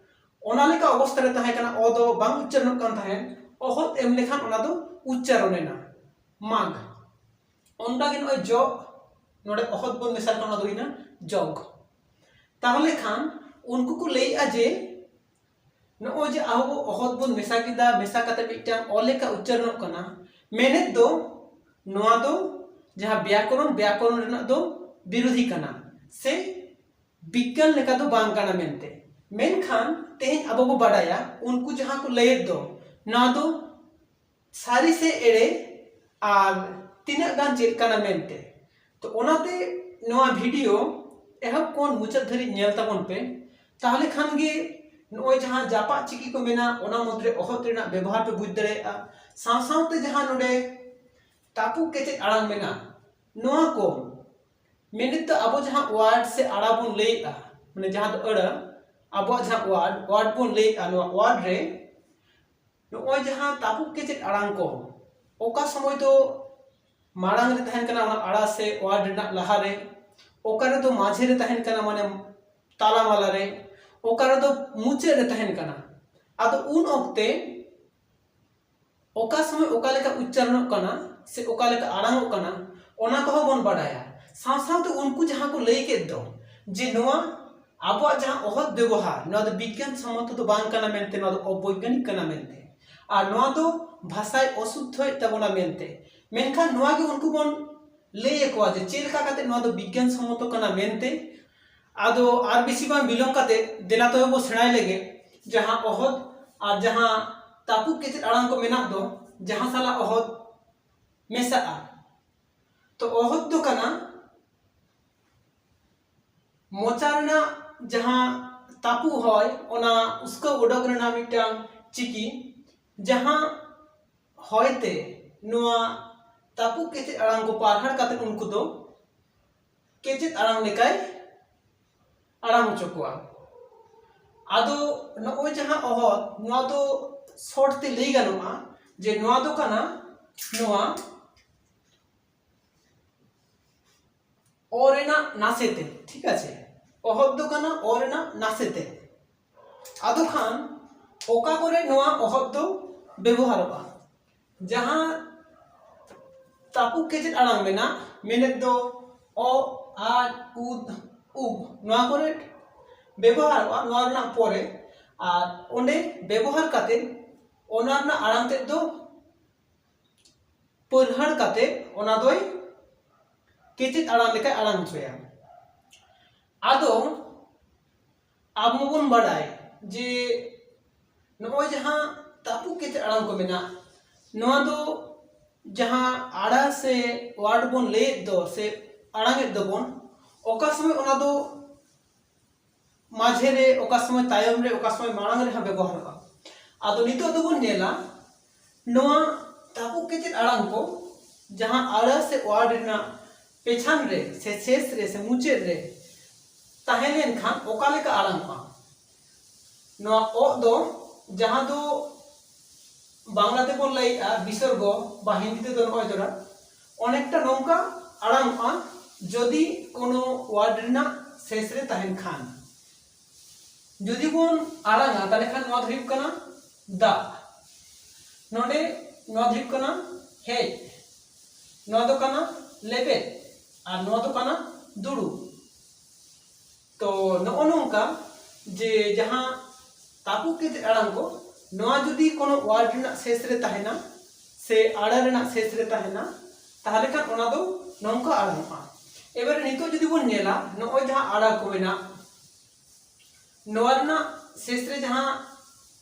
ᱚᱱᱟ ᱞᱮᱠᱟ ᱚᱵᱚᱥᱛᱟ ᱨᱮ ᱛᱟᱦᱮᱸ ᱠᱟᱱᱟ, ᱚ ᱫᱚ ᱵᱟᱝ ᱩᱪᱪᱟᱨᱚᱱᱚᱜ ᱠᱟᱱ ᱛᱟᱦᱮᱸᱫ᱾ ᱚᱦᱚᱫ ᱮᱢ ᱞᱮᱠᱷᱟᱱ ᱚᱱᱟ ᱫᱚ ᱩᱪᱪᱟᱨᱚᱱ ᱮᱱᱟ ᱢᱟᱜᱽ᱾ ᱚᱱᱠᱟ ᱜᱮ ᱱᱚᱜᱼᱚᱭ ᱡᱚᱜ, ᱱᱚᱰᱮ ᱚᱦᱚᱫ ᱵᱚᱱ ᱢᱮᱥᱟ ᱞᱮᱠᱷᱟᱱ ᱚᱱᱟ ᱫᱚ ᱦᱩᱭᱱᱟ ᱡᱚᱜᱽ᱾ ᱛᱟᱦᱚᱞᱮ ᱠᱷᱟᱱ ᱩᱱᱠᱩ ᱠᱚ ᱞᱟᱹᱭᱮᱜᱼᱟ ᱡᱮ ᱱᱚᱜᱼᱚᱭ ᱡᱮ ᱟᱵᱚ ᱚᱦᱚᱫ ᱵᱚᱱ ᱢᱮᱥᱟ ᱠᱮᱫᱟ, ᱢᱮᱥᱟ ᱠᱟᱛᱮ ᱢᱤᱫᱴᱟᱝ ᱚ ᱞᱮᱠᱟ ᱩᱪᱪᱟᱨᱚᱱᱚᱜ ᱠᱟᱱᱟ, ᱢᱮᱱᱮᱫ ᱫᱚ ᱱᱚᱣᱟ ᱫᱚ ᱡᱟᱦᱟᱸ ᱵᱮᱭᱟᱠᱚᱨᱚᱱ, ᱵᱮᱭᱟᱠᱚᱨᱚᱱ ᱨᱮᱱᱟᱜ ᱫᱚ ᱵᱤᱨᱳᱫᱷᱤ ᱠᱟᱱᱟ ᱥᱮ ᱵᱤᱜᱽᱜᱟᱱ ᱞᱮᱠᱟ ᱫᱚ ᱵᱟᱝ ᱠᱟᱱᱟ ᱢᱮᱱᱛᱮ᱾ ᱢᱮᱱᱠᱷᱟᱱ ᱛᱮᱦᱮᱧ ᱟᱵᱚ ᱵᱚ ᱵᱟᱰᱟᱭᱟ ᱩᱱᱠᱩ ᱡᱟᱦᱟᱸ ᱠᱚ ᱞᱟᱹᱭᱮᱫ ᱫᱚ ᱱᱚᱣᱟ ᱫᱚ ᱥᱟᱹᱨᱤ ᱥᱮ ᱮᱲᱮ ᱟᱨ ᱛᱤᱱᱟᱹᱜ ᱜᱟᱱ ᱪᱮᱫ ᱠᱟᱱᱟ ᱢᱮᱱᱛᱮ᱾ ᱛᱚ ᱚᱱᱟᱛᱮ ᱱᱚᱣᱟ ᱵᱷᱤᱰᱤᱭᱳ ᱮᱦᱚᱵ ᱠᱷᱚᱱ ᱢᱩᱪᱟᱹᱫ ᱫᱷᱟᱹᱨᱤᱡ ᱧᱮᱞ ᱛᱟᱵᱚᱱ ᱯᱮ, ᱛᱟᱦᱚᱞᱮ ᱠᱷᱟᱱ ᱜᱮ ᱱᱚᱜᱼᱚᱭ ᱡᱟᱦᱟᱸ ᱡᱟᱯᱟᱜ ᱪᱤᱠᱤ ᱠᱚ ᱢᱮᱱᱟᱜᱼᱟ ᱚᱱᱟ ᱢᱩᱫᱽᱨᱮ ᱚᱦᱚᱫ ᱨᱮᱱᱟᱜ ᱵᱮᱵᱚᱦᱟᱨ ᱯᱮ ᱵᱩᱡᱽ ᱫᱟᱲᱮᱭᱟᱜᱼᱟ᱾ ᱥᱟᱶ ᱥᱟᱶᱛᱮ ᱡᱟᱦᱟᱸ ᱱᱚᱰᱮ ᱛᱟᱹᱯᱩ ᱠᱮᱪᱮᱫ ᱟᱲᱟᱝ ᱢᱮᱱᱟᱜᱼᱟ ᱱᱚᱣᱟ ᱠᱚ ᱢᱮᱱᱮᱫ ᱫᱚ ᱟᱵᱚ ᱡᱟᱦᱟᱸ ᱣᱟᱨᱰ ᱥᱮ ᱟᱲᱟ ᱵᱚᱱ ᱞᱟᱹᱭᱮᱫᱼᱟ, ᱢᱟᱱᱮ ᱡᱟᱦᱟᱸ ᱫᱚ ᱟᱹᱲᱟᱹ, ᱟᱵᱚᱣᱟᱜ ᱡᱟᱦᱟᱸ ᱣᱟᱨᱰ, ᱣᱟᱨᱰ ᱵᱚᱱ ᱞᱟᱹᱭᱮᱫᱼᱟ, ᱱᱚᱣᱟ ᱣᱟᱨᱰ ᱨᱮ ᱱᱚᱜᱼᱚᱭ ᱡᱟᱦᱟᱸ ᱛᱟᱹᱯᱩᱜ ᱠᱮᱪᱮᱫ ᱟᱲᱟᱝ ᱠᱚ ᱚᱠᱟ ᱥᱚᱢᱚᱭ ᱫᱚ ᱢᱟᱲᱟᱝ ᱨᱮ ᱛᱟᱦᱮᱱ ᱠᱟᱱᱟ ᱚᱱᱟ ᱟᱲᱟ ᱥᱮ ᱣᱟᱨᱰ ᱨᱮᱱᱟᱜ ᱞᱟᱦᱟᱨᱮ, ᱚᱠᱟ ᱨᱮᱫᱚ ᱢᱟᱡᱷᱮ ᱨᱮ ᱛᱟᱦᱮᱱ ᱠᱟᱱᱟ, ᱢᱟᱱᱮ ᱛᱟᱞᱟᱢᱟᱞᱟ ᱨᱮ, ᱚᱠᱟ ᱨᱮᱫᱚ ᱢᱩᱪᱟᱹᱫ ᱨᱮ ᱛᱟᱦᱮᱱ ᱠᱟᱱᱟ᱾ ᱟᱫᱚ ᱩᱱ ᱚᱠᱛᱮ ᱚᱠᱟ ᱥᱚᱢᱚᱭ ᱚᱠᱟ ᱞᱮᱠᱟ ᱩᱪᱪᱟᱨᱚᱱᱚᱜ ᱠᱟᱱᱟ ᱥᱮ ᱚᱠᱟ ᱞᱮᱠᱟ ᱟᱲᱟᱝᱚᱜ ᱠᱟᱱᱟ, ᱚᱱᱟ ᱠᱚᱦᱚᱸ ᱵᱚᱱ ᱵᱟᱰᱟᱭᱟ᱾ ᱥᱟᱶ ᱥᱟᱶᱛᱮ ᱩᱱᱠᱩ ᱡᱟᱦᱟᱸ ᱠᱚ ᱞᱟᱹᱭ ᱠᱮᱫ ᱫᱚ ᱡᱮ ᱱᱚᱣᱟ ᱟᱵᱚᱣᱟᱜ ᱡᱟᱦᱟᱸ ᱚᱦᱚᱫ ᱵᱮᱵᱚᱦᱟᱨ, ᱱᱚᱣᱟ ᱫᱚ ᱵᱤᱜᱽᱜᱟᱱ ᱥᱚᱢᱢᱚᱛᱚ ᱫᱚ ᱵᱟᱝ ᱠᱟᱱᱟ ᱢᱮᱱᱛᱮ, ᱱᱚᱣᱟ ᱫᱚ ᱚᱵᱳᱭᱜᱟᱱᱤᱠ ᱠᱟᱱᱟ ᱢᱮᱱᱛᱮ, ᱟᱨ ᱱᱚᱣᱟ ᱫᱚ ᱵᱷᱟᱥᱟᱭ ᱚᱥᱩᱫᱽᱫᱷᱚᱭᱮᱫ ᱛᱟᱵᱚᱱᱟ ᱢᱮᱱᱛᱮ᱾ ᱢᱮᱱᱠᱷᱟᱱ ᱱᱚᱣᱟ ᱜᱮ ᱩᱱᱠᱩ ᱵᱚᱱ ᱞᱟᱹᱭ ᱟᱠᱚᱣᱟ ᱡᱮ ᱪᱮᱫ ᱞᱮᱠᱟ ᱠᱟᱛᱮ ᱱᱚᱣᱟ ᱫᱚ ᱵᱤᱜᱽᱜᱟᱱ ᱥᱚᱢᱢᱚᱛᱚ ᱠᱟᱱᱟ ᱢᱮᱱᱛᱮ᱾ ᱟᱫᱚ ᱟᱨ ᱵᱮᱥᱤ ᱵᱟᱝ ᱵᱤᱞᱚᱢ ᱠᱟᱛᱮ ᱫᱮᱞᱟ ᱛᱚᱵᱮ ᱵᱚ ᱥᱮᱬᱟᱭ ᱞᱮᱜᱮ ᱡᱟᱦᱟᱸ ᱚᱦᱚᱫ ᱟᱨ ᱡᱟᱦᱟᱸ ᱛᱟᱹᱯᱩᱜ ᱠᱮᱪᱮᱫ ᱟᱲᱟᱝ ᱠᱚ ᱢᱮᱱᱟᱜ ᱫᱚ, ᱡᱟᱦᱟᱸ ᱥᱟᱞᱟᱜ ᱚᱦᱚᱫ ᱢᱮᱥᱟᱜᱼᱟ᱾ ᱛᱚ ᱚᱦᱚᱫ ᱫᱚ ᱠᱟᱱᱟ ᱢᱚᱪᱟ ᱨᱮᱱᱟᱜ ᱡᱟᱦᱟᱸ ᱛᱟᱹᱯᱩᱜ ᱦᱚᱭ, ᱚᱱᱟ ᱩᱥᱠᱟᱹᱣ ᱚᱰᱚᱠ ᱨᱮᱱᱟᱜ ᱢᱤᱫᱴᱟᱝ ᱪᱤᱠᱤ, ᱡᱟᱦᱟᱸ ᱦᱚᱭᱛᱮ ᱱᱚᱣᱟ ᱛᱟᱹᱯᱩᱜ ᱠᱮᱪᱮᱫ ᱟᱲᱟᱝ ᱠᱚ ᱯᱟᱨᱦᱟᱲ ᱠᱟᱛᱮ ᱩᱱᱠᱩ ᱫᱚ ᱠᱮᱪᱮᱫ ᱟᱲᱟᱝ ᱞᱮᱠᱟᱭ ᱟᱲᱟᱝ ᱦᱚᱪᱚ ᱠᱚᱣᱟ᱾ ᱟᱫᱚ ᱱᱚᱜᱼᱚᱭ ᱡᱟᱦᱟᱸ ᱚᱦᱚᱫ, ᱱᱚᱣᱟ ᱫᱚ ᱥᱚᱨᱴ ᱛᱮ ᱞᱟᱹᱭ ᱜᱟᱱᱚᱜᱼᱟ ᱡᱮ ᱱᱚᱣᱟ ᱫᱚ ᱠᱟᱱᱟ ᱱᱚᱣᱟ ᱚ ᱨᱮᱱᱟᱜ ᱱᱟᱥᱮ ᱛᱮ, ᱴᱷᱤᱠ ᱟᱪᱷᱮ? ᱚᱦᱚᱫ ᱫᱚ ᱠᱟᱱᱟ ᱚ ᱨᱮᱱᱟᱜ ᱱᱟᱥᱮ ᱛᱮ᱾ ᱟᱫᱚ ᱠᱷᱟᱱ ᱚᱠᱟ ᱠᱚᱨᱮ ᱱᱚᱣᱟ ᱚᱦᱚᱫ ᱫᱚ ᱵᱮᱵᱚᱦᱟᱨᱚᱜᱼᱟ᱾ ᱡᱟᱦᱟᱸ ᱛᱟᱹᱯᱩᱜ ᱠᱮᱪᱮᱫ ᱟᱲᱟᱝ ᱢᱮᱱᱟᱜ, ᱢᱮᱱᱮᱫ ᱫᱚ ᱚ, ᱟᱡ, ᱩᱫ, ᱩᱵ, ᱱᱚᱣᱟ ᱠᱚᱨᱮ ᱵᱮᱵᱚᱦᱟᱨᱚᱜᱼᱟ, ᱱᱚᱣᱟ ᱨᱮᱱᱟᱜ ᱯᱚᱨᱮ, ᱟᱨ ᱚᱸᱰᱮ ᱵᱮᱵᱚᱦᱟᱨ ᱠᱟᱛᱮ ᱚᱱᱟ ᱨᱮᱱᱟᱜ ᱟᱲᱟᱝ ᱛᱮᱫ ᱫᱚ ᱯᱟᱹᱨᱦᱟᱹᱲ ᱠᱟᱛᱮ ᱚᱱᱟ ᱫᱚᱭ ᱠᱮᱪᱮᱫ ᱟᱲᱟᱝ ᱞᱮᱠᱟᱭ ᱟᱲᱟᱝ ᱦᱚᱪᱚᱭᱟ᱾ ᱟᱫᱚ ᱟᱵᱚ ᱵᱚᱱ ᱵᱟᱲᱟᱭ ᱡᱮ ᱱᱚᱜᱼᱚᱭ ᱡᱟᱦᱟᱸ ᱛᱟᱹᱯᱩᱜ ᱠᱮᱪᱮᱫ ᱟᱲᱟᱝ ᱠᱚ ᱢᱮᱱᱟᱜ, ᱱᱚᱣᱟ ᱫᱚ ᱡᱟᱦᱟᱸ ᱟᱲᱟ ᱥᱮ ᱣᱟᱨᱰ ᱵᱚᱱ ᱞᱟᱹᱭᱮᱫ ᱫᱚ ᱥᱮ ᱟᱲᱟᱝᱮᱫ ᱫᱚᱵᱚᱱ, ᱚᱠᱟ ᱥᱚᱢᱚᱭ ᱚᱱᱟ ᱫᱚ ᱢᱟᱡᱷᱮ ᱨᱮ, ᱚᱠᱟ ᱥᱚᱢᱚᱭ ᱛᱟᱭᱚᱢ ᱨᱮ, ᱚᱠᱟ ᱥᱚᱢᱚᱭ ᱢᱟᱲᱟᱝ ᱨᱮᱦᱚᱸ ᱵᱮᱵᱚᱦᱟᱨᱚᱜᱼᱟ᱾ ᱟᱫᱚ ᱱᱤᱛᱚᱜ ᱫᱚᱵᱚᱱ ᱧᱮᱞᱟ ᱱᱚᱣᱟ ᱛᱟᱹᱯᱩᱜ ᱠᱮᱪᱮᱫ ᱟᱲᱟᱝ ᱠᱚ ᱡᱟᱦᱟᱸ ᱟᱲᱟ ᱥᱮ ᱣᱟᱨᱰ ᱨᱮᱱᱟᱜ ᱯᱮᱪᱷᱟᱱ ᱨᱮ ᱥᱮ ᱥᱮᱥ ᱨᱮ ᱥᱮ ᱢᱩᱪᱟᱹᱫ ᱨᱮ ᱛᱟᱦᱮᱸ ᱞᱮᱱᱠᱷᱟᱱ ᱚᱠᱟ ᱞᱮᱠᱟ ᱟᱲᱟᱝᱚᱜᱼᱟ? ᱱᱚᱣᱟ ᱚᱜ ᱫᱚ ᱡᱟᱦᱟᱸ ᱫᱚ ᱵᱟᱝᱞᱟ ᱛᱮᱵᱚᱱ ᱞᱟᱹᱭᱮᱜᱼᱟ ᱵᱤᱥᱚᱨᱜᱚ, ᱵᱟ ᱦᱤᱱᱫᱤ ᱛᱮᱫᱚ ᱱᱚᱜᱼᱚᱭ ᱛᱚᱨᱟ, ᱚᱱᱮᱠᱴᱟ ᱱᱚᱝᱠᱟ ᱟᱲᱟᱝᱚᱜᱼᱟ ᱡᱩᱫᱤ ᱠᱳᱱᱳ ᱣᱟᱨᱰ ᱨᱮᱱᱟᱜ ᱥᱮᱥ ᱨᱮ ᱛᱟᱦᱮᱱ ᱠᱷᱟᱱ᱾ ᱡᱩᱫᱤ ᱵᱚᱱ ᱟᱲᱟᱝᱟ ᱛᱟᱦᱞᱮ ᱠᱷᱟᱱ ᱱᱚᱣᱟ ᱫᱚ ᱦᱩᱭᱩᱜ ᱠᱟᱱᱟ ᱫᱟᱜ, ᱱᱚᱰᱮ ᱱᱚᱣᱟ ᱫᱚ ᱦᱩᱭᱩᱜ ᱠᱟᱱᱟ ᱦᱮᱡ, ᱱᱚᱣᱟ ᱫᱚ ᱠᱟᱱᱟ ᱞᱮᱵᱮᱫ, ᱟᱨ ᱱᱚᱣᱟ ᱫᱚ ᱠᱟᱱᱟ ᱫᱩᱲᱩᱵ᱾ ᱛᱚ ᱱᱚᱜᱼᱚ ᱱᱚᱝᱠᱟ ᱡᱮ ᱡᱟᱦᱟᱸ ᱛᱟᱹᱯᱩᱜ ᱠᱮᱪᱮᱫ ᱟᱲᱟᱝ ᱠᱚ, ᱱᱚᱣᱟ ᱡᱩᱫᱤ ᱠᱳᱱᱳ ᱣᱟᱨᱰ ᱨᱮᱱᱟᱜ ᱥᱮᱥ ᱨᱮ ᱛᱟᱦᱮᱱᱟ ᱥᱮ ᱟᱲᱟ ᱨᱮᱱᱟᱜ ᱥᱮᱥ ᱨᱮ ᱛᱟᱦᱮᱱᱟ, ᱛᱟᱦᱞᱮ ᱠᱷᱟᱱ ᱚᱱᱟ ᱫᱚ ᱱᱚᱝᱠᱟ ᱟᱲᱟᱝᱚᱜᱼᱟ᱾ ᱮᱵᱟᱨᱮ ᱱᱤᱛᱚᱜ ᱡᱩᱫᱤ ᱵᱚᱱ ᱧᱮᱞᱟ ᱱᱚᱜᱼᱚᱭ ᱡᱟᱦᱟᱸ ᱟᱲᱟ ᱠᱚ ᱢᱮᱱᱟᱜ, ᱱᱚᱣᱟ ᱨᱮᱱᱟᱜ ᱥᱮᱥ ᱨᱮ ᱡᱟᱦᱟᱸ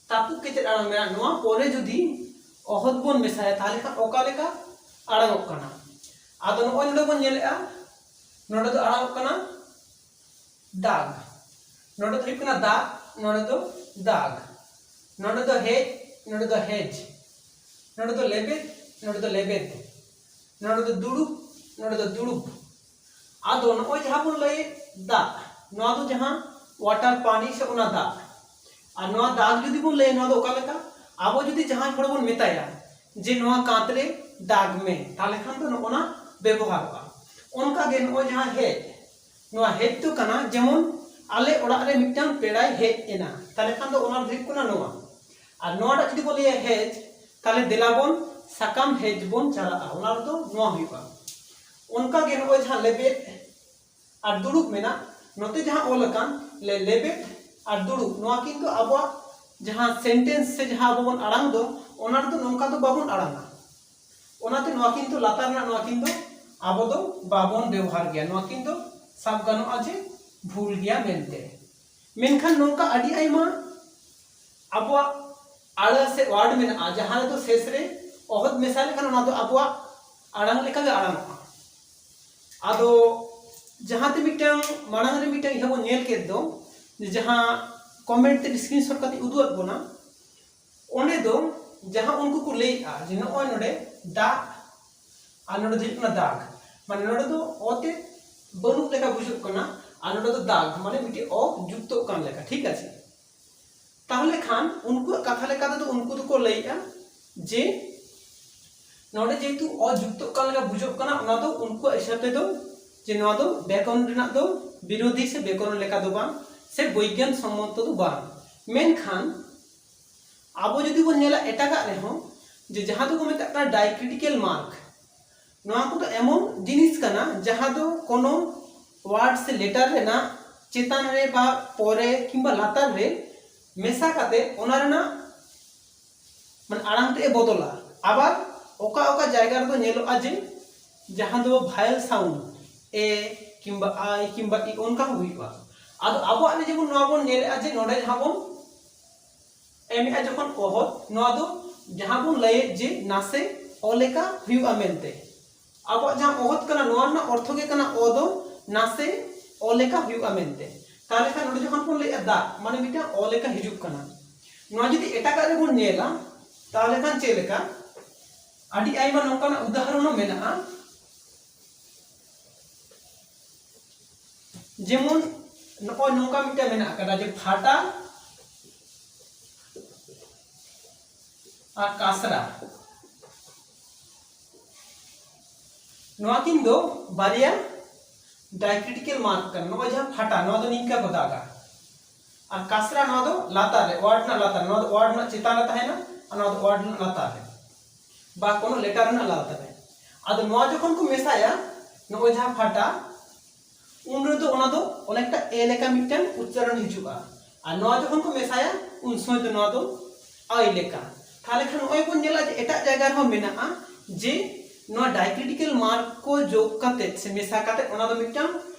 ᱛᱟᱹᱯᱩᱜ ᱠᱮᱪᱮᱫ ᱟᱲᱟᱝ ᱢᱮᱱᱟᱜ, ᱱᱚᱣᱟ ᱯᱚᱨᱮ ᱡᱩᱫᱤ ᱚᱦᱚᱫ ᱵᱚᱱ ᱢᱮᱥᱟᱭᱟ ᱛᱟᱦᱞᱮ ᱠᱷᱟᱱ ᱚᱠᱟ ᱞᱮᱠᱟ ᱟᱲᱟᱝᱚᱜ ᱠᱟᱱᱟ? ᱟᱫᱚ ᱱᱚᱜᱼᱚᱭ ᱱᱚᱰᱮ ᱵᱚᱱ ᱧᱮᱞᱮᱜᱼᱟ, ᱱᱚᱰᱮ ᱫᱚ ᱟᱲᱟᱝᱚᱜ ᱠᱟᱱᱟ ᱫᱟᱜ, ᱱᱚᱰᱮ ᱫᱚ ᱦᱩᱭᱩᱜ ᱠᱟᱱᱟ ᱫᱟᱜ, ᱱᱚᱰᱮ ᱫᱚ ᱫᱟᱜ, ᱱᱚᱰᱮ ᱫᱚ ᱦᱮᱡ, ᱱᱚᱰᱮ ᱫᱚ ᱦᱮᱡ, ᱱᱚᱰᱮ ᱫᱚ ᱞᱮᱵᱮᱫ, ᱱᱚᱰᱮ ᱫᱚ ᱞᱮᱵᱮᱫ, ᱱᱚᱰᱮ ᱫᱚ ᱫᱩᱲᱩᱵ, ᱱᱚᱰᱮ ᱫᱚ ᱫᱩᱲᱩᱵ᱾ ᱟᱫᱚ ᱱᱚᱜᱼᱚᱭ ᱡᱟᱦᱟᱸ ᱵᱚᱱ ᱞᱟᱹᱭᱮᱫ ᱫᱟᱜ, ᱱᱚᱣᱟ ᱫᱚ ᱡᱟᱦᱟᱸ ᱣᱟᱴᱟᱨ ᱯᱟᱱᱤ ᱥᱮ ᱚᱱᱟ ᱫᱟᱜ, ᱟᱨ ᱱᱚᱣᱟ ᱫᱟᱜ ᱡᱩᱫᱤ ᱵᱚᱱ ᱞᱟᱹᱭᱟ ᱱᱚᱣᱟ ᱫᱚ ᱚᱠᱟ ᱞᱮᱠᱟ? ᱟᱵᱚ ᱡᱩᱫᱤ ᱡᱟᱦᱟᱸᱭ ᱦᱚᱲ ᱵᱚᱱ ᱢᱮᱛᱟᱭᱟ ᱡᱮ ᱱᱚᱣᱟ ᱠᱟᱸᱛ ᱨᱮ ᱫᱟᱜᱽ ᱢᱮ, ᱛᱟᱦᱞᱮ ᱠᱷᱟᱱ ᱫᱚ ᱱᱚᱜᱼᱚ ᱱᱟ ᱵᱮᱵᱚᱦᱟᱨᱚᱜᱼᱟ᱾ ᱚᱱᱠᱟᱜᱮ ᱱᱚᱜᱼᱚᱭ ᱡᱟᱦᱟᱸ ᱦᱮᱡ, ᱱᱚᱣᱟ ᱦᱮᱡ ᱫᱚ ᱠᱟᱱᱟ ᱡᱮᱢᱚᱱ ᱟᱞᱮ ᱚᱲᱟᱜ ᱨᱮ ᱢᱤᱫᱴᱟᱝ ᱯᱮᱲᱟᱭ ᱦᱮᱡ ᱮᱱᱟ, ᱛᱟᱦᱞᱮ ᱠᱷᱟᱱ ᱫᱚ ᱚᱱᱟ ᱫᱚ ᱦᱩᱭᱩᱜ ᱠᱟᱱᱟ ᱱᱚᱣᱟ᱾ ᱟᱨ ᱱᱚᱣᱟᱴᱟᱜ ᱡᱩᱫᱤ ᱵᱚᱱ ᱞᱟᱹᱭᱟ ᱦᱮᱡ, ᱛᱟᱦᱞᱮ ᱫᱮᱞᱟ ᱵᱚᱱ ᱥᱟᱠᱟᱢ ᱦᱮᱡ ᱵᱚᱱ ᱪᱟᱞᱟᱜᱼᱟ, ᱚᱱᱟ ᱨᱮᱫᱚ ᱱᱚᱣᱟ ᱦᱩᱭᱩᱜᱼᱟ᱾ ᱚᱱᱠᱟ ᱜᱮ ᱱᱚᱜᱼᱚᱭ ᱡᱟᱦᱟᱸ ᱞᱮᱵᱮᱫ ᱟᱨ ᱫᱩᱲᱩᱵ ᱢᱮᱱᱟᱜ, ᱱᱚᱛᱮ ᱡᱟᱦᱟᱸ ᱚᱞ ᱟᱠᱟᱱ ᱞᱮ-, ᱞᱮᱵᱮᱫ ᱟᱨ ᱫᱩᱲᱩᱵ, ᱱᱚᱣᱟ ᱠᱤᱱᱛᱩ ᱟᱵᱚᱣᱟᱜ ᱡᱟᱦᱟᱸ ᱥᱮᱱᱴᱮᱱᱥ ᱥᱮ ᱡᱟᱦᱟᱸ ᱟᱵᱚ ᱵᱚᱱ ᱟᱲᱟᱝ ᱫᱚ, ᱚᱱᱟ ᱨᱮᱫᱚ ᱱᱚᱝᱠᱟ ᱫᱚ ᱵᱟᱵᱚᱱ ᱟᱲᱟᱝᱟ᱾ ᱚᱱᱟᱛᱮ ᱱᱚᱣᱟ ᱠᱤᱱᱛᱩ ᱞᱟᱛᱟᱨ ᱨᱮᱱᱟᱜ ᱱᱚᱣᱟ ᱠᱤᱱᱛᱩ ᱟᱵᱚ ᱫᱚ ᱵᱟᱵᱚᱱ ᱵᱮᱵᱚᱦᱟᱨ ᱜᱮᱭᱟ, ᱱᱚᱣᱟ ᱠᱤᱱᱛᱩ ᱥᱟᱵ ᱜᱟᱱᱚᱜᱼᱟ ᱡᱮ ᱵᱷᱩᱞ ᱜᱮᱭᱟ ᱢᱮᱱᱛᱮ᱾ ᱢᱮᱱᱠᱷᱟᱱ ᱱᱚᱝᱠᱟ ᱟᱹᱰᱤ ᱟᱭᱢᱟ ᱟᱵᱚᱣᱟᱜ ᱟᱹᱲᱟᱹ ᱥᱮ ᱣᱟᱨᱰ ᱢᱮᱱᱟᱜᱼᱟ, ᱡᱟᱦᱟᱸ ᱨᱮᱫᱚ ᱥᱮᱥ ᱨᱮ ᱚᱦᱚᱫ ᱢᱮᱥᱟ ᱞᱮᱠᱷᱟᱱ ᱚᱱᱟ ᱫᱚ ᱟᱵᱚᱣᱟᱜ ᱟᱲᱟᱝ ᱞᱮᱠᱟᱜᱮ ᱟᱲᱟᱝᱚᱜᱼᱟ᱾ ᱟᱫᱚ ᱡᱟᱦᱟᱸ ᱛᱮ ᱢᱤᱫᱴᱟᱝ ᱢᱟᱲᱟᱝ ᱨᱮ ᱢᱤᱫᱴᱟᱝ ᱤᱭᱟᱹ ᱵᱚᱱ ᱧᱮᱞ ᱠᱮᱫ ᱫᱚ, ᱡᱮ ᱡᱟᱦᱟᱸ ᱠᱚᱢᱮᱱᱴ ᱛᱮ ᱥᱠᱨᱤᱱᱥᱚᱴ ᱠᱟᱛᱮ ᱩᱫᱩᱜ ᱟᱫ ᱵᱚᱱᱟ, ᱚᱸᱰᱮ ᱫᱚ ᱡᱟᱦᱟᱸ ᱩᱱᱠᱩ ᱠᱚ ᱞᱟᱹᱭᱮᱜᱼᱟ ᱡᱮ ᱱᱚᱜᱼᱚᱭ ᱱᱚᱰᱮ ᱫᱟᱜ ᱟᱨ ᱱᱚᱰᱮ ᱫᱚ ᱦᱩᱭᱩᱜ ᱠᱟᱱᱟ ᱫᱟᱜᱽ, ᱢᱟᱱᱮ ᱱᱚᱰᱮ ᱫᱚ ᱚ ᱛᱮ ᱵᱟᱹᱱᱩᱜ ᱞᱮᱠᱟ ᱵᱩᱡᱩᱜ ᱠᱟᱱᱟ, ᱟᱨ ᱱᱚᱰᱮ ᱫᱚ ᱫᱟᱜᱽ, ᱢᱟᱱᱮ ᱢᱤᱫᱴᱤᱡ ᱚ ᱡᱩᱠᱛᱚᱜ ᱠᱟᱱ ᱞᱮᱠᱟ, ᱴᱷᱤᱠ ᱟᱪᱷᱮ᱾ ᱛᱟᱦᱚᱞᱮ ᱠᱷᱟᱱ ᱩᱱᱠᱩᱣᱟᱜ ᱠᱟᱛᱷᱟ ᱞᱮᱠᱟ ᱛᱮᱫᱚ ᱩᱱᱠᱩ ᱫᱚᱠᱚ ᱞᱟᱹᱭᱮᱜᱼᱟ ᱡᱮ ᱱᱚᱰᱮ ᱡᱮᱦᱮᱛᱩ ᱚ ᱡᱩᱠᱛᱚᱜ ᱠᱟᱱ ᱞᱮᱠᱟ ᱵᱩᱡᱩᱜ ᱠᱟᱱᱟ, ᱚᱱᱟ ᱫᱚ ᱩᱱᱠᱩᱣᱟᱜ ᱦᱤᱥᱟᱹᱵ ᱛᱮᱫᱚ ᱡᱮ ᱱᱚᱣᱟ ᱫᱚ ᱵᱮᱠᱚᱨᱚᱱ ᱨᱮᱱᱟᱜ ᱫᱚ ᱵᱤᱨᱳᱫᱷᱤ ᱥᱮ ᱵᱮᱠᱚᱨᱚᱱ ᱞᱮᱠᱟ ᱫᱚ ᱵᱟᱝ, ᱥᱮ ᱵᱳᱭᱜᱟᱱ ᱥᱚᱢᱢᱚᱛᱚ ᱫᱚ ᱵᱟᱝ᱾ ᱢᱮᱱᱠᱷᱟᱱ ᱟᱵᱚ ᱡᱩᱫᱤ ᱵᱚᱱ ᱧᱮᱞᱟ ᱮᱴᱟᱜᱟᱜ ᱨᱮᱦᱚᱸ, ᱡᱮ ᱡᱟᱦᱟᱸ ᱫᱚᱠᱚ ᱢᱮᱛᱟᱜ ᱠᱟᱱᱟ ᱰᱟᱭᱠᱨᱤᱴᱤᱠᱟᱞ ᱢᱟᱨᱠ, ᱱᱚᱣᱟ ᱠᱚᱫᱚ ᱮᱢᱚᱱ ᱡᱤᱱᱤᱥ ᱠᱟᱱᱟ ᱡᱟᱦᱟᱸ ᱫᱚ ᱠᱳᱱᱳ ᱣᱟᱨᱰ ᱥᱮ ᱞᱮᱴᱟᱨ ᱨᱮᱱᱟᱜ ᱪᱮᱛᱟᱱ ᱨᱮ ᱵᱟ ᱯᱚᱨᱮ ᱠᱤᱝᱵᱟ ᱞᱟᱛᱟᱨ ᱨᱮ ᱢᱮᱥᱟ ᱠᱟᱛᱮ ᱚᱱᱟ ᱨᱮᱱᱟᱜ ᱢᱟᱱᱮ ᱟᱲᱟᱝ ᱛᱮ ᱮ ᱵᱚᱫᱚᱞᱟ᱾ ᱟᱵᱟᱨ ᱚᱠᱟ ᱚᱠᱟ ᱡᱟᱭᱜᱟ ᱨᱮᱫᱚ ᱧᱮᱞᱚᱜᱼᱟ ᱡᱮ ᱡᱟᱦᱟᱸ ᱫᱚ ᱵᱷᱟᱭᱮᱞ ᱥᱟᱣᱩᱱᱰ, ᱮ ᱠᱤᱝᱵᱟ ᱟᱭ ᱠᱤᱝᱵᱟ ᱤ, ᱚᱱᱠᱟ ᱦᱚᱸ ᱦᱩᱭᱩᱜᱼᱟ᱾ ᱟᱫᱚ ᱟᱵᱚᱣᱟᱜ ᱨᱮ ᱡᱮᱢᱚᱱ ᱱᱚᱣᱟ ᱵᱚᱱ ᱧᱮᱞᱮᱜᱼᱟ ᱡᱮ ᱱᱚᱰᱮ ᱡᱟᱦᱟᱸ ᱵᱚᱱ ᱮᱢᱮᱜᱼᱟ ᱡᱚᱠᱷᱚᱱ ᱚᱦᱚᱫ, ᱱᱚᱣᱟ ᱫᱚ ᱡᱟᱦᱟᱸ ᱵᱚᱱ ᱞᱟᱹᱭᱮᱫ ᱡᱮ ᱱᱟᱥᱮ ᱚ ᱞᱮᱠᱟ ᱦᱩᱭᱩᱜᱼᱟ ᱢᱮᱱᱛᱮ, ᱟᱵᱚᱣᱟᱜ ᱡᱟᱦᱟᱸ ᱚᱦᱚᱫ ᱠᱟᱱᱟ ᱱᱚᱣᱟ ᱨᱮᱱᱟᱜ ᱚᱨᱛᱷᱚ ᱜᱮ ᱠᱟᱱᱟ ᱚ ᱫᱚ ᱱᱟᱥᱮ ᱚ ᱞᱮᱠᱟ ᱦᱩᱭᱩᱜᱼᱟ ᱢᱮᱱᱛᱮ᱾ ᱛᱟᱦᱚᱞᱮ ᱠᱷᱟᱱ ᱱᱚᱰᱮ ᱡᱚᱠᱷᱚᱱ ᱵᱚᱱ ᱞᱟᱹᱭᱮᱜᱼᱟ ᱫᱟᱜ, ᱢᱟᱱᱮ ᱢᱤᱫᱴᱟᱝ ᱚ ᱞᱮᱠᱟ ᱦᱤᱡᱩᱜ ᱠᱟᱱᱟ᱾ ᱱᱚᱣᱟ ᱡᱩᱫᱤ ᱮᱴᱟᱜᱟᱜ ᱨᱮᱵᱚᱱ ᱧᱮᱞᱟ, ᱛᱟᱦᱚᱞᱮ ᱠᱷᱟᱱ ᱪᱮᱫ ᱞᱮᱠᱟ? ᱟᱹᱰᱤ ᱟᱭᱢᱟ ᱱᱚᱝᱠᱟᱱᱟᱜ ᱩᱫᱟᱦᱚᱨᱚᱱ ᱦᱚᱸ ᱢᱮᱱᱟᱜᱼᱟ᱾ ᱡᱮᱢᱚᱱ ᱱᱚᱜᱼᱚᱭ ᱱᱚᱝᱠᱟ ᱢᱤᱫᱴᱟᱝ ᱢᱮᱱᱟᱜ ᱟᱠᱟᱫᱟ ᱡᱮ ᱯᱷᱟᱴᱟ ᱟᱨ ᱠᱟᱥᱨᱟ, ᱱᱚᱣᱟ ᱠᱤᱱ ᱫᱚ ᱵᱟᱨᱭᱟ ᱰᱟᱭᱠᱨᱤᱴᱤᱠᱟᱞ ᱢᱟᱨᱠ ᱠᱟᱱᱟ᱾ ᱱᱚᱜᱼᱚᱭ ᱡᱟᱦᱟᱸ ᱯᱷᱟᱴᱟ, ᱱᱚᱣᱟ ᱫᱚ ᱱᱤᱝᱠᱟ ᱠᱚ ᱫᱟᱜᱟ, ᱟᱨ ᱠᱟᱥᱨᱟ, ᱱᱚᱣᱟ ᱫᱚ ᱞᱟᱛᱟᱨ ᱨᱮ, ᱣᱟᱨᱰ ᱨᱮᱱᱟᱜ ᱞᱟᱛᱟᱨ, ᱱᱚᱣᱟ ᱫᱚ ᱣᱟᱨᱰ ᱨᱮᱱᱟᱜ ᱪᱮᱛᱟᱱ ᱨᱮ ᱛᱟᱦᱮᱱᱟ, ᱚᱱᱟ ᱫᱚ ᱣᱟᱨᱰ ᱨᱮᱱᱟᱜ ᱞᱟᱛᱟᱨ ᱨᱮ ᱵᱟ ᱠᱳᱱᱳ ᱞᱮᱴᱟᱨ ᱨᱮᱱᱟᱜ ᱞᱟᱛᱟᱨ ᱨᱮ᱾ ᱟᱫᱚ ᱱᱚᱣᱟ ᱡᱚᱠᱷᱚᱱ ᱠᱚ ᱢᱮᱥᱟᱭᱟ ᱱᱚᱜᱼᱚᱭ ᱡᱟᱦᱟᱸ ᱯᱷᱟᱴᱟ, ᱩᱱ ᱨᱮᱫᱚ ᱚᱱᱟ ᱫᱚ ᱚᱱᱮᱠᱴᱟ ᱮ ᱞᱮᱠᱟ ᱢᱤᱫᱴᱟᱝ ᱩᱪᱪᱟᱨᱚᱱ ᱦᱤᱡᱩᱜᱼᱟ᱾ ᱟᱨ ᱱᱚᱣᱟ ᱡᱚᱠᱷᱚᱱ ᱠᱚ ᱢᱮᱥᱟᱭᱟ ᱩᱱ ᱥᱚᱢᱚᱭ ᱫᱚ ᱱᱚᱣᱟ ᱫᱚ ᱟᱭ ᱞᱮᱠᱟ᱾ ᱛᱟᱦᱚᱞᱮ ᱠᱷᱟᱱ ᱱᱚᱜᱼᱚᱭ ᱵᱚᱱ ᱧᱮᱞᱟ ᱡᱮ ᱮᱴᱟᱜ ᱡᱟᱭᱜᱟ ᱨᱮᱦᱚᱸ ᱢᱮᱱᱟᱜᱼᱟ ᱡᱮ ᱱᱚᱣᱟ ᱰᱟᱭᱠᱨᱤᱴᱤᱠᱟᱞ ᱢᱟᱨᱠ ᱠᱚ ᱡᱳᱜᱽ ᱠᱟᱛᱮ ᱥᱮ ᱢᱮᱥᱟ ᱠᱟᱛᱮ ᱚᱱᱟ ᱫᱚ ᱢᱤᱫᱴᱟᱝ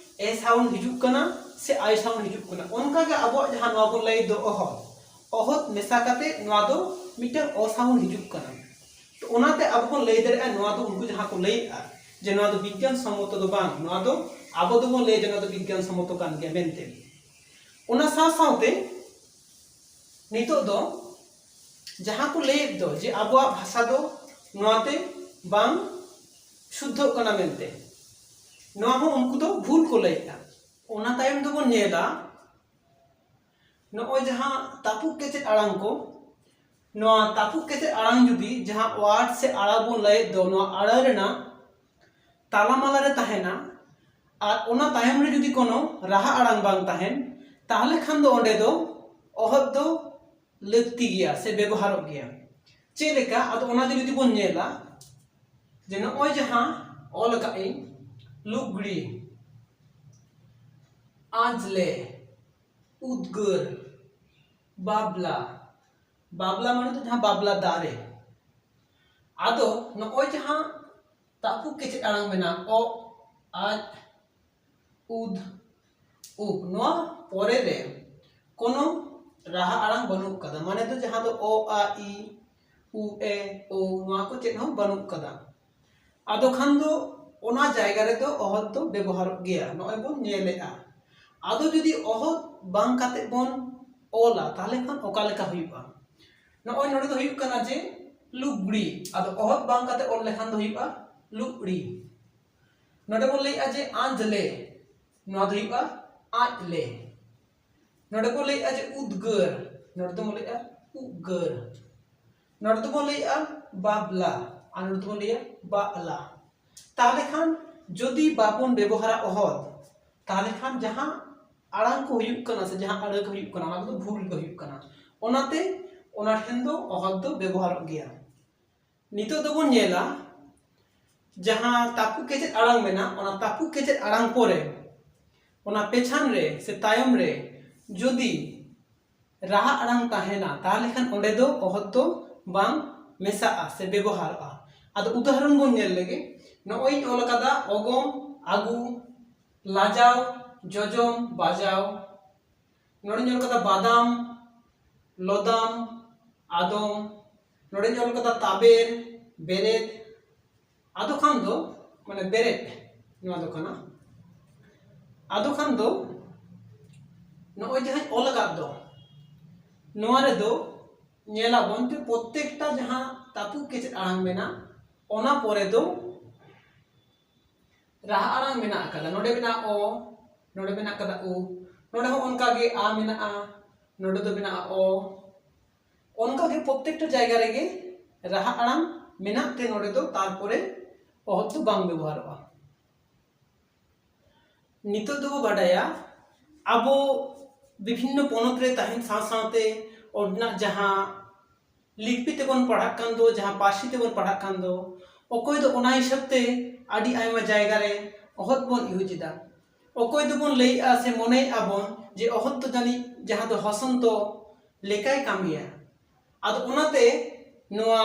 ᱮ ᱥᱟᱣᱩᱱᱰ ᱦᱤᱡᱩᱜ ᱠᱟᱱᱟ ᱥᱮ ᱟᱭ ᱥᱟᱣᱩᱱᱰ ᱦᱤᱡᱩᱜ ᱠᱟᱱᱟ᱾ ᱚᱱᱠᱟᱜᱮ ᱟᱵᱚᱣᱟᱜ ᱡᱟᱦᱟᱸ ᱱᱚᱣᱟ ᱵᱚᱱ ᱞᱟᱹᱭ ᱫᱚ ᱚᱦᱚᱫ, ᱚᱦᱚᱫ ᱢᱮᱥᱟ ᱠᱟᱛᱮ ᱱᱚᱣᱟ ᱫᱚ ᱢᱤᱫᱴᱟᱝ ᱚ ᱥᱟᱣᱩᱱᱰ ᱦᱤᱡᱩᱜ ᱠᱟᱱᱟ᱾ ᱛᱚ ᱚᱱᱟᱛᱮ ᱟᱵᱚ ᱵᱚᱱ ᱞᱟᱹᱭ ᱫᱟᱲᱮᱭᱟᱜᱼᱟ ᱱᱚᱣᱟ ᱫᱚ ᱩᱱᱠᱩ ᱡᱟᱦᱟᱸ ᱠᱚ ᱞᱟᱹᱭᱮᱫᱼᱟ ᱡᱮ ᱱᱚᱣᱟ ᱫᱚ ᱵᱤᱜᱽᱜᱟᱱ ᱥᱚᱢᱢᱚᱛᱚ ᱫᱚ ᱵᱟᱝ, ᱱᱚᱣᱟ ᱫᱚ ᱟᱵᱚ ᱫᱚᱵᱚᱱ ᱞᱟᱹᱭᱟ ᱡᱮ ᱱᱚᱣᱟ ᱫᱚ ᱵᱤᱜᱽᱜᱟᱱ ᱥᱚᱢᱢᱚᱛᱚ ᱠᱟᱱ ᱜᱮᱭᱟ ᱢᱮᱱᱛᱮ᱾ ᱚᱱᱟ ᱥᱟᱶ ᱥᱟᱶᱛᱮ ᱱᱤᱛᱚᱜ ᱫᱚ ᱡᱟᱦᱟᱸ ᱠᱚ ᱞᱟᱹᱭᱮᱫ ᱫᱚ ᱡᱮ ᱟᱵᱚᱣᱟᱜ ᱵᱷᱟᱥᱟ ᱫᱚ ᱱᱚᱣᱟᱛᱮ ᱵᱟᱝ ᱥᱩᱫᱽᱫᱷᱚᱜ ᱠᱟᱱᱟ ᱢᱮᱱᱛᱮ, ᱱᱚᱣᱟ ᱦᱚᱸ ᱩᱱᱠᱩ ᱫᱚ ᱵᱷᱩᱞ ᱠᱚ ᱞᱟᱹᱭᱮᱫᱼᱟ᱾ ᱚᱱᱟ ᱛᱟᱭᱚᱢ ᱫᱚᱵᱚᱱ ᱧᱮᱞᱟ ᱱᱚᱜᱼᱚᱭ ᱡᱟᱦᱟᱸ ᱛᱟᱹᱯᱩᱜ ᱠᱮᱪᱮᱫ ᱟᱲᱟᱝ ᱠᱚ, ᱱᱚᱣᱟ ᱛᱟᱹᱯᱩᱜ ᱠᱮᱪᱮᱫ ᱟᱲᱟᱝ ᱡᱩᱫᱤ ᱡᱟᱦᱟᱸ ᱣᱟᱨᱰ ᱥᱮ ᱟᱲᱟ ᱵᱚᱱ ᱞᱟᱹᱭᱮᱫ ᱫᱚ ᱱᱚᱣᱟ ᱟᱲᱟ ᱨᱮᱱᱟᱜ ᱛᱟᱞᱟᱢᱟᱞᱟ ᱨᱮ ᱛᱟᱦᱮᱱᱟ ᱟᱨ ᱚᱱᱟ ᱛᱟᱭᱚᱢ ᱨᱮ ᱡᱩᱫᱤ ᱠᱳᱱᱳ ᱨᱟᱦᱟ ᱟᱲᱟᱝ ᱵᱟᱝ ᱛᱟᱦᱮᱱ, ᱛᱟᱦᱚᱞᱮ ᱠᱷᱟᱱ ᱫᱚ ᱚᱸᱰᱮ ᱫᱚ ᱚᱦᱚᱫ ᱫᱚ ᱞᱟᱹᱠᱛᱤ ᱜᱮᱭᱟ ᱥᱮ ᱵᱮᱵᱚᱦᱟᱨᱚᱜ ᱜᱮᱭᱟ᱾ ᱪᱮᱫ ᱞᱮᱠᱟ? ᱟᱫᱚ ᱚᱱᱟ ᱫᱚ ᱡᱩᱫᱤ ᱵᱚᱱ ᱧᱮᱞᱟ ᱡᱮ ᱱᱚᱜᱼᱚᱭ ᱡᱟᱦᱟᱸ ᱚᱞ ᱟᱠᱟᱫ ᱟᱹᱧ, ᱞᱩᱜᱽᱲᱤ, ᱟᱸᱡᱽᱞᱮ, ᱩᱫᱽᱜᱟᱹᱨ, ᱵᱟᱵᱞᱟ᱾ ᱵᱟᱵᱞᱟ ᱢᱟᱱᱮ ᱫᱚ ᱡᱟᱦᱟᱸ ᱵᱟᱵᱞᱟ ᱫᱟᱨᱮ᱾ ᱟᱫᱚ ᱱᱚᱜᱼᱚᱭ ᱡᱟᱦᱟᱸ ᱛᱟᱹᱯᱩᱜ ᱠᱮᱪᱮᱫ ᱟᱲᱟᱝ ᱢᱮᱱᱟᱜᱼᱟ, ᱚ, ᱟᱡ, ᱩᱫ, ᱩᱵ, ᱱᱚᱣᱟ ᱯᱚᱨᱮ ᱨᱮ ᱠᱳᱱᱳ ᱨᱟᱦᱟ ᱟᱲᱟᱝ ᱵᱟᱹᱱᱩᱜ ᱠᱟᱫᱟ, ᱢᱟᱱᱮ ᱫᱚ ᱡᱟᱦᱟᱸ ᱫᱚ ᱚ, ᱟ, ᱤ, ᱩ, ᱮ, ᱳ, ᱱᱚᱣᱟ ᱠᱚ ᱪᱮᱫ ᱦᱚᱸ ᱵᱟᱹᱱᱩᱜ ᱠᱟᱫᱟ᱾ ᱟᱫᱚ ᱠᱷᱟᱱ ᱫᱚ ᱚᱱᱟ ᱡᱟᱭᱜᱟ ᱨᱮᱫᱚ ᱚᱦᱚᱫ ᱫᱚ ᱵᱮᱵᱚᱦᱟᱨᱚᱜ ᱜᱮᱭᱟ, ᱱᱚᱜᱼᱚᱭ ᱵᱚᱱ ᱧᱮᱞᱮᱫᱼᱟ᱾ ᱟᱫᱚ ᱡᱩᱫᱤ ᱚᱦᱚᱫ ᱵᱟᱝ ᱠᱟᱛᱮ ᱵᱚᱱ ᱚᱞᱟ, ᱛᱟᱦᱚᱞᱮ ᱠᱷᱟᱱ ᱚᱠᱟ ᱞᱮᱠᱟ ᱦᱩᱭᱩᱜᱼᱟ? ᱱᱚᱜᱼᱚᱭ ᱱᱚᱰᱮ ᱫᱚ ᱦᱩᱭᱩᱜ ᱠᱟᱱᱟ ᱡᱮ ᱞᱩᱜᱽᱲᱤ, ᱟᱫᱚ ᱚᱦᱚᱫ ᱵᱟᱝ ᱠᱟᱛᱮ ᱚᱞ ᱞᱮᱠᱷᱟᱱ ᱫᱚ ᱦᱩᱭᱩᱜᱼᱟ ᱞᱩᱜᱽᱲᱤ᱾ ᱱᱚᱰᱮ ᱵᱚᱱ ᱞᱟᱹᱭᱮᱫᱼᱟ ᱡᱮ ᱟᱸᱡᱽᱞᱮ, ᱱᱚᱣᱟ ᱫᱚ ᱦᱩᱭᱩᱜᱼᱟ ᱟᱡᱽᱞᱮ᱾ ᱱᱚᱰᱮ ᱵᱚᱱ ᱞᱟᱹᱭᱮᱫᱼᱟ ᱡᱮ ᱩᱫᱽᱜᱟᱹᱨ, ᱱᱚᱰᱮ ᱫᱚᱵᱚᱱ ᱞᱟᱹᱭᱮᱫᱼᱟ ᱩᱜᱽᱜᱟᱹᱨ᱾ ᱱᱚᱰᱮ ᱫᱚᱵᱚᱱ ᱞᱟᱹᱭᱮᱫᱼᱟ ᱵᱟᱵᱞᱟ, ᱟᱨ ᱱᱚᱰᱮ ᱫᱚᱵᱚᱱ ᱞᱟᱹᱭᱟ ᱵᱟᱜᱞᱟ᱾ ᱛᱟᱦᱚᱞᱮ ᱠᱷᱟᱱ ᱡᱩᱫᱤ ᱵᱟᱵᱚᱱ ᱵᱮᱵᱚᱦᱟᱨᱟ ᱚᱦᱚᱫ, ᱛᱟᱦᱚᱞᱮ ᱠᱷᱟᱱ ᱡᱟᱦᱟᱸ ᱟᱲᱟᱝ ᱠᱚ ᱦᱩᱭᱩᱜ ᱠᱟᱱᱟ ᱥᱮ ᱡᱟᱦᱟᱸ ᱟᱹᱲᱟᱹ ᱠᱚ ᱦᱩᱭᱩᱜ ᱠᱟᱱᱟ, ᱚᱱᱟ ᱠᱚᱫᱚ ᱵᱷᱩᱞ ᱜᱮ ᱦᱩᱭᱩᱜ ᱠᱟᱱᱟ᱾ ᱚᱱᱟᱛᱮ ᱚᱱᱟ ᱴᱷᱮᱱ ᱫᱚ ᱚᱦᱚᱫ ᱫᱚ ᱵᱮᱵᱚᱦᱟᱨᱚᱜ ᱜᱮᱭᱟ᱾ ᱱᱤᱛᱚᱜ ᱫᱚᱵᱚᱱ ᱧᱮᱞᱟ, ᱡᱟᱦᱟᱸ ᱛᱟᱹᱯᱩ ᱠᱮᱪᱮᱫ ᱟᱲᱟᱝ ᱢᱮᱱᱟᱜ, ᱚᱱᱟ ᱛᱟᱹᱯᱩ ᱠᱮᱪᱮᱫ ᱟᱲᱟᱝ ᱯᱚᱨᱮ, ᱚᱱᱟ ᱯᱮᱪᱷᱟᱱ ᱨᱮ ᱥᱮ ᱛᱟᱭᱚᱢ ᱨᱮ ᱡᱩᱫᱤ ᱨᱟᱦᱟ ᱟᱲᱟᱝ ᱛᱟᱦᱮᱱᱟ, ᱛᱟᱦᱚᱞᱮ ᱠᱷᱟᱱ ᱚᱸᱰᱮ ᱫᱚ ᱚᱦᱚᱫ ᱫᱚ ᱵᱟᱝ ᱢᱮᱥᱟᱜᱼᱟ ᱥᱮ ᱵᱮᱵᱚᱦᱟᱨᱚᱜᱼᱟ᱾ ᱟᱫᱚ ᱩᱫᱟᱦᱚᱨᱚᱱ ᱵᱚᱱ ᱧᱮᱞ ᱞᱮᱜᱮ᱾ ᱱᱚᱜᱼᱚᱭ ᱤᱧ ᱚᱞ ᱟᱠᱟᱫᱟ ᱚᱜᱚᱢ, ᱟᱹᱜᱩ, ᱞᱟᱡᱟᱣ, ᱡᱚᱡᱚᱢ, ᱵᱟᱡᱟᱣ᱾ ᱱᱚᱰᱮᱧ ᱚᱞ ᱟᱠᱟᱫᱟ ᱵᱟᱫᱟᱢ, ᱞᱚᱫᱟᱢ, ᱟᱫᱚᱢ᱾ ᱱᱚᱰᱮᱧ ᱚᱞ ᱟᱠᱟᱫᱟ ᱛᱟᱵᱮᱨ, ᱵᱮᱨᱮᱫ᱾ ᱟᱫᱚ ᱠᱷᱟᱱ ᱫᱚ, ᱢᱟᱱᱮ ᱵᱮᱨᱮᱫ, ᱱᱚᱣᱟ ᱫᱚ ᱠᱟᱱᱟ᱾ ᱟᱫᱚ ᱠᱷᱟᱱ ᱫᱚ ᱱᱚᱜᱼᱚᱭ ᱡᱟᱦᱟᱸᱧ ᱚᱞ ᱟᱠᱟᱫ ᱫᱚ, ᱱᱚᱣᱟ ᱨᱮᱫᱚ ᱧᱮᱞᱟᱵᱚᱱ ᱡᱮ ᱯᱨᱚᱛᱛᱮᱠᱴᱟ ᱡᱟᱦᱟᱸ ᱛᱟᱹᱯᱩ ᱠᱮᱪᱮᱫ ᱟᱲᱟᱝ ᱢᱮᱱᱟᱜ, ᱚᱱᱟ ᱯᱚᱨᱮ ᱫᱚ ᱨᱟᱦᱟ ᱟᱲᱟᱝ ᱢᱮᱱᱟᱜ ᱟᱠᱟᱫᱟ᱾ ᱱᱚᱰᱮ ᱢᱮᱱᱟᱜᱼᱟ ᱚ, ᱱᱚᱰᱮ ᱢᱮᱱᱟᱜ ᱟᱠᱟᱫᱟ ᱩ, ᱱᱚᱰᱮ ᱦᱚᱸ ᱚᱱᱠᱟ ᱜᱮ ᱟ ᱢᱮᱱᱟᱜᱼᱟ, ᱱᱚᱰᱮ ᱫᱚ ᱢᱮᱱᱟᱜᱼᱟ ᱚ᱾ ᱚᱱᱠᱟ ᱜᱮ ᱯᱨᱚᱛᱛᱮᱠᱴᱟ ᱡᱟᱭᱜᱟ ᱨᱮᱜᱮ ᱨᱟᱦᱟ ᱟᱲᱟᱝ ᱢᱮᱱᱟᱜ ᱛᱮ ᱱᱚᱰᱮ ᱫᱚ ᱛᱟᱨᱯᱚᱨᱮ ᱚᱦᱚᱫ ᱫᱚ ᱵᱟᱝ ᱵᱮᱵᱚᱦᱟᱨᱚᱜᱼᱟ᱾ ᱱᱤᱛᱚᱜ ᱫᱚᱵᱚ ᱵᱟᱰᱟᱭᱟ, ᱟᱵᱚ ᱵᱤᱵᱷᱤᱱᱱᱚ ᱯᱚᱱᱚᱛ ᱨᱮ ᱛᱟᱦᱮᱱ ᱥᱟᱶ ᱥᱟᱶᱛᱮ ᱚᱸᱰᱮᱱᱟᱜ ᱡᱟᱦᱟᱸ ᱞᱤᱯᱤ ᱛᱮᱵᱚᱱ ᱯᱟᱲᱦᱟᱜ ᱠᱟᱱ ᱫᱚ, ᱡᱟᱦᱟᱸ ᱯᱟᱹᱨᱥᱤ ᱛᱮᱵᱚᱱ ᱯᱟᱲᱦᱟᱜ ᱠᱟᱱ ᱫᱚ, ᱚᱠᱚᱭ ᱫᱚ ᱚᱱᱟ ᱦᱤᱥᱟᱹᱵ ᱛᱮ ᱟᱹᱰᱤ ᱟᱭᱢᱟ ᱡᱟᱭᱜᱟ ᱨᱮ ᱚᱦᱚᱫ ᱵᱚᱱ ᱤᱭᱩᱡᱽ ᱮᱫᱟ᱾ ᱚᱠᱚᱭ ᱫᱚᱵᱚᱱ ᱞᱟᱹᱭᱮᱜᱼᱟ ᱥᱮ ᱢᱚᱱᱮᱭᱮᱜᱼᱟ ᱵᱚᱱ ᱡᱮ ᱚᱦᱚᱫ ᱫᱚ ᱡᱟᱹᱱᱤᱡ ᱡᱟᱦᱟᱸ ᱫᱚ ᱦᱚᱥᱚᱱᱛᱚ ᱞᱮᱠᱟᱭ ᱠᱟᱹᱢᱤᱭᱟ᱾ ᱟᱫᱚ ᱚᱱᱟᱛᱮ ᱱᱚᱣᱟ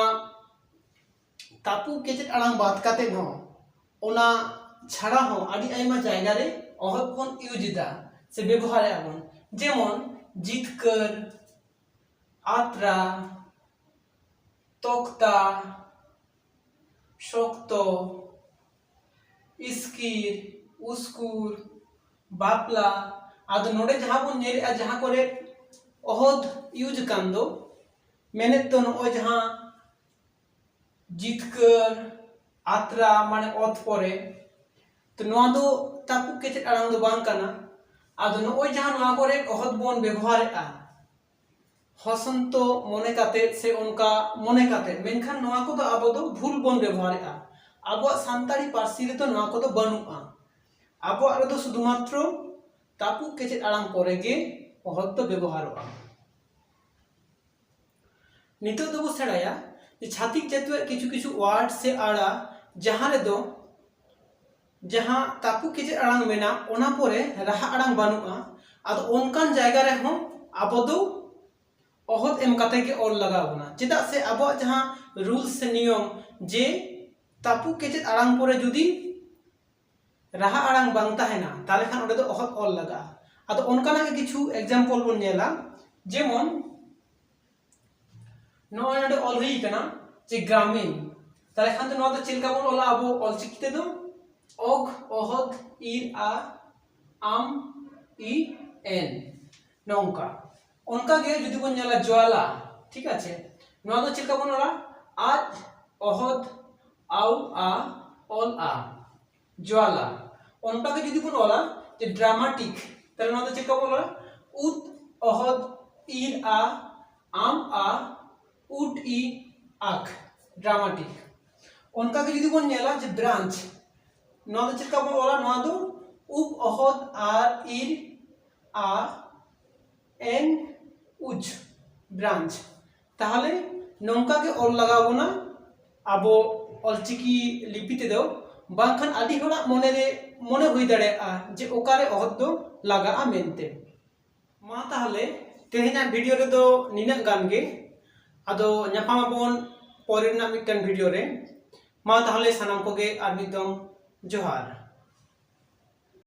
ᱛᱟᱹᱯᱩ ᱠᱮᱪᱮᱫ ᱟᱲᱟᱝ ᱵᱟᱫ ᱠᱟᱛᱮ ᱦᱚᱸ, ᱚᱱᱟ ᱪᱷᱟᱲᱟ ᱦᱚᱸ ᱟᱹᱰᱤ ᱟᱭᱢᱟ ᱡᱟᱭᱜᱟ ᱨᱮ ᱚᱦᱚᱫ ᱵᱚᱱ ᱤᱭᱩᱡᱽ ᱮᱫᱟ ᱥᱮ ᱵᱮᱵᱚᱦᱟᱨᱮᱜᱼᱟ ᱵᱚᱱ᱾ ᱡᱮᱢᱚᱱ ᱡᱤᱛᱠᱟᱹᱨ, ᱟᱛᱨᱟ, ᱛᱚᱠᱛᱟ, ᱥᱚᱠᱛᱚ, ᱤᱥᱠᱤᱨ, ᱩᱥᱠᱩᱨ, ᱵᱟᱯᱞᱟ᱾ ᱟᱫᱚ ᱱᱚᱰᱮ ᱡᱟᱦᱟᱸ ᱵᱚᱱ ᱧᱮᱞᱮᱜᱼᱟ, ᱡᱟᱦᱟᱸ ᱠᱚᱨᱮ ᱚᱦᱚᱫ ᱤᱭᱩᱡᱽ ᱟᱠᱟᱱ ᱫᱚ, ᱢᱮᱱᱮᱫ ᱫᱚ ᱱᱚᱜᱼᱚᱭ ᱡᱟᱦᱟᱸ ᱡᱤᱛᱠᱟᱹᱨ, ᱟᱛᱨᱟ, ᱢᱟᱱᱮ ᱚᱛ ᱯᱚᱨᱮ, ᱛᱚ ᱱᱚᱣᱟ ᱫᱚ ᱛᱟᱹᱯᱩ ᱠᱮᱪᱮᱫ ᱟᱲᱟᱝ ᱫᱚ ᱵᱟᱝ ᱠᱟᱱᱟ᱾ ᱟᱫᱚ ᱱᱚᱜᱼᱚᱭ ᱡᱟᱦᱟᱸ ᱱᱚᱣᱟ ᱠᱚᱨᱮ ᱚᱦᱚᱫ ᱵᱚᱱ ᱵᱮᱵᱚᱦᱟᱨᱮᱜᱼᱟ, ᱦᱚᱥᱚᱱᱛᱚ ᱢᱚᱱᱮ ᱠᱟᱛᱮ ᱥᱮ ᱚᱱᱠᱟ ᱢᱚᱱᱮ ᱠᱟᱛᱮ, ᱢᱮᱱᱠᱷᱟᱱ ᱱᱚᱣᱟ ᱠᱚᱫᱚ ᱟᱵᱚ ᱫᱚ ᱵᱷᱩᱞ ᱵᱚᱱ ᱵᱮᱵᱚᱦᱟᱨᱮᱜᱼᱟ᱾ ᱟᱵᱚᱣᱟᱜ ᱥᱟᱱᱛᱟᱲᱤ ᱯᱟᱹᱨᱥᱤ ᱨᱮᱫᱚ ᱱᱚᱣᱟ ᱠᱚᱫᱚ ᱵᱟᱹᱱᱩᱜᱼᱟ᱾ ᱟᱵᱚᱣᱟᱜ ᱨᱮᱫᱚ ᱥᱩᱫᱷᱩᱢᱟᱛᱨᱚ ᱛᱟᱹᱯᱩ ᱠᱮᱪᱮᱫ ᱟᱲᱟᱝ ᱯᱚᱨᱮ ᱜᱮ ᱚᱦᱚᱫ ᱫᱚ ᱵᱮᱵᱚᱦᱟᱨᱚᱜᱼᱟ᱾ ᱱᱤᱛᱚᱜ ᱫᱚᱵᱚ ᱥᱮᱬᱟᱭᱟ ᱡᱮ ᱪᱷᱟᱹᱛᱤᱠ ᱡᱟᱹᱛᱤᱭᱟᱜ ᱠᱤᱪᱷᱩ ᱠᱤᱪᱷᱩ ᱣᱟᱨᱰ ᱥᱮ ᱟᱹᱲᱟ, ᱡᱟᱦᱟᱸ ᱨᱮᱫᱚ ᱡᱟᱦᱟᱸ ᱛᱟᱹᱯᱩ ᱠᱮᱪᱮᱫ ᱟᱲᱟᱝ ᱢᱮᱱᱟᱜ, ᱚᱱᱟ ᱯᱚᱨᱮ ᱨᱟᱦᱟ ᱟᱲᱟᱝ ᱵᱟᱹᱱᱩᱜᱼᱟ, ᱟᱫᱚ ᱚᱱᱠᱟᱱ ᱡᱟᱭᱜᱟ ᱨᱮᱦᱚᱸ ᱟᱵᱚ ᱫᱚ ᱚᱦᱚᱫ ᱮᱢ ᱠᱟᱛᱮ ᱜᱮ ᱚᱞ ᱞᱟᱜᱟᱣ ᱵᱚᱱᱟ᱾ ᱪᱮᱫᱟᱜ ᱥᱮ ᱟᱵᱚᱣᱟᱜ ᱡᱟᱦᱟᱸ ᱨᱩᱞᱥ ᱥᱮ ᱱᱤᱭᱚᱢ, ᱡᱮ ᱛᱟᱹᱯᱩ ᱠᱮᱪᱮᱫ ᱟᱲᱟᱝ ᱯᱚᱨᱮ ᱡᱩᱫᱤ ᱨᱟᱦᱟ ᱟᱲᱟᱝ ᱵᱟᱝ ᱛᱟᱦᱮᱱᱟ, ᱛᱟᱦᱚᱞᱮ ᱠᱷᱟᱱ ᱚᱸᱰᱮ ᱫᱚ ᱚᱦᱚᱫ ᱚᱞ ᱞᱟᱜᱟᱜᱼᱟ᱾ ᱟᱫᱚ ᱚᱱᱠᱟᱱᱟᱜ ᱜᱮ ᱠᱤᱪᱷᱩ ᱮᱠᱡᱟᱢᱯᱚᱞ ᱵᱚᱱ ᱧᱮᱞᱟ, ᱡᱮᱢᱚᱱ ᱱᱚᱜᱼᱚᱭ ᱱᱚᱰᱮ ᱚᱞ ᱦᱩᱭ ᱠᱟᱱᱟ ᱡᱮ ᱜᱨᱟᱢᱤᱱ᱾ ᱛᱟᱦᱞᱮ ᱠᱷᱟᱱ ᱫᱚ ᱱᱚᱣᱟ ᱫᱚ ᱪᱮᱫ ᱞᱮᱠᱟ ᱵᱚᱱ ᱚᱞᱟ ᱟᱵᱚ ᱚᱞᱪᱤᱠᱤ ᱛᱮᱫᱚ? ᱚᱜ, ᱚᱦᱚᱫ, ᱤᱨ, ᱟ, ᱟᱢ, ᱤ, ᱮᱱ, ᱱᱚᱝᱠᱟ᱾ ᱚᱱᱠᱟ ᱜᱮ ᱡᱩᱫᱤ ᱵᱚᱱ ᱧᱮᱞᱟ ᱡᱚᱣᱟᱞᱟ, ᱴᱷᱤᱠ ᱟᱪᱷᱮ, ᱱᱚᱣᱟ ᱫᱚ ᱪᱮᱫ ᱞᱮᱠᱟ ᱵᱚᱱ ᱚᱞᱟ? ᱟᱡ, ᱚᱦᱚᱫ, ᱟᱣ, ᱟ, ᱚᱞ, ᱟ, ᱡᱚᱣᱟᱞᱟ᱾ ᱚᱱᱠᱟ ᱜᱮ ᱡᱩᱫᱤ ᱵᱚᱱ ᱚᱞᱟ ᱡᱮ ᱰᱨᱟᱢᱟᱴᱤᱠ, ᱛᱟᱦᱞᱮ ᱱᱚᱣᱟ ᱫᱚ ᱪᱮᱫ ᱞᱮᱠᱟ ᱵᱚᱱ ᱚᱞᱟ? ᱩᱫ, ᱚᱦᱚᱫ, ᱤᱨ, ᱟ, ᱟᱢ, ᱟ, ᱩᱰ, ᱤ, ᱟᱠ, ᱰᱨᱟᱢᱟᱴᱤᱠ᱾ ᱚᱱᱠᱟ ᱜᱮ ᱡᱩᱫᱤ ᱵᱚᱱ ᱧᱮᱞᱟ ᱡᱮ ᱵᱨᱟᱧᱪ, ᱱᱚᱣᱟ ᱫᱚ ᱪᱮᱫ ᱞᱮᱠᱟ ᱵᱚᱱ ᱚᱞᱟ? ᱱᱚᱣᱟ ᱫᱚ ᱩᱵ, ᱚᱦᱚᱫ, ᱟᱨ, ᱤᱨ, ᱟ, ᱮᱱ, ᱩᱡ, ᱵᱨᱟᱧᱪ᱾ ᱛᱟᱦᱚᱞᱮ ᱱᱚᱝᱠᱟ ᱜᱮ ᱚᱞ ᱞᱟᱜᱟᱣ ᱵᱚᱱᱟ ᱟᱵᱚ ᱚᱞᱪᱤᱠᱤ ᱞᱤᱯᱤ ᱛᱮᱫᱚ, ᱵᱟᱝᱠᱷᱟᱱ ᱟᱹᱰᱤ ᱦᱚᱲᱟᱜ ᱢᱚᱱᱮᱨᱮ ᱢᱚᱱᱮ ᱦᱩᱭ ᱫᱟᱲᱮᱭᱟᱜᱼᱟ ᱡᱮ ᱚᱠᱟᱨᱮ ᱚᱦᱚᱫ ᱫᱚ ᱞᱟᱜᱟᱜᱼᱟ ᱢᱮᱱᱛᱮ᱾ ᱢᱟ ᱛᱟᱦᱚᱞᱮ ᱛᱮᱦᱮᱧᱟᱜ ᱵᱷᱤᱰᱤᱭᱳ ᱨᱮᱫᱚ ᱱᱤᱱᱟᱹᱜ ᱜᱟᱱ ᱜᱮ᱾ ᱟᱫᱚ ᱧᱟᱯᱟᱢ ᱟᱵᱚᱱ ᱯᱚᱨᱮ ᱨᱮᱱᱟᱜ ᱢᱤᱫᱴᱟᱝ ᱵᱷᱤᱰᱤᱭᱳ ᱨᱮ᱾ ᱢᱟ ᱛᱟᱦᱚᱞᱮ ᱥᱟᱱᱟᱢ ᱠᱚᱜᱮ ᱟᱨ ᱢᱤᱫ ᱫᱚᱢ ᱡᱚᱦᱟᱨ᱾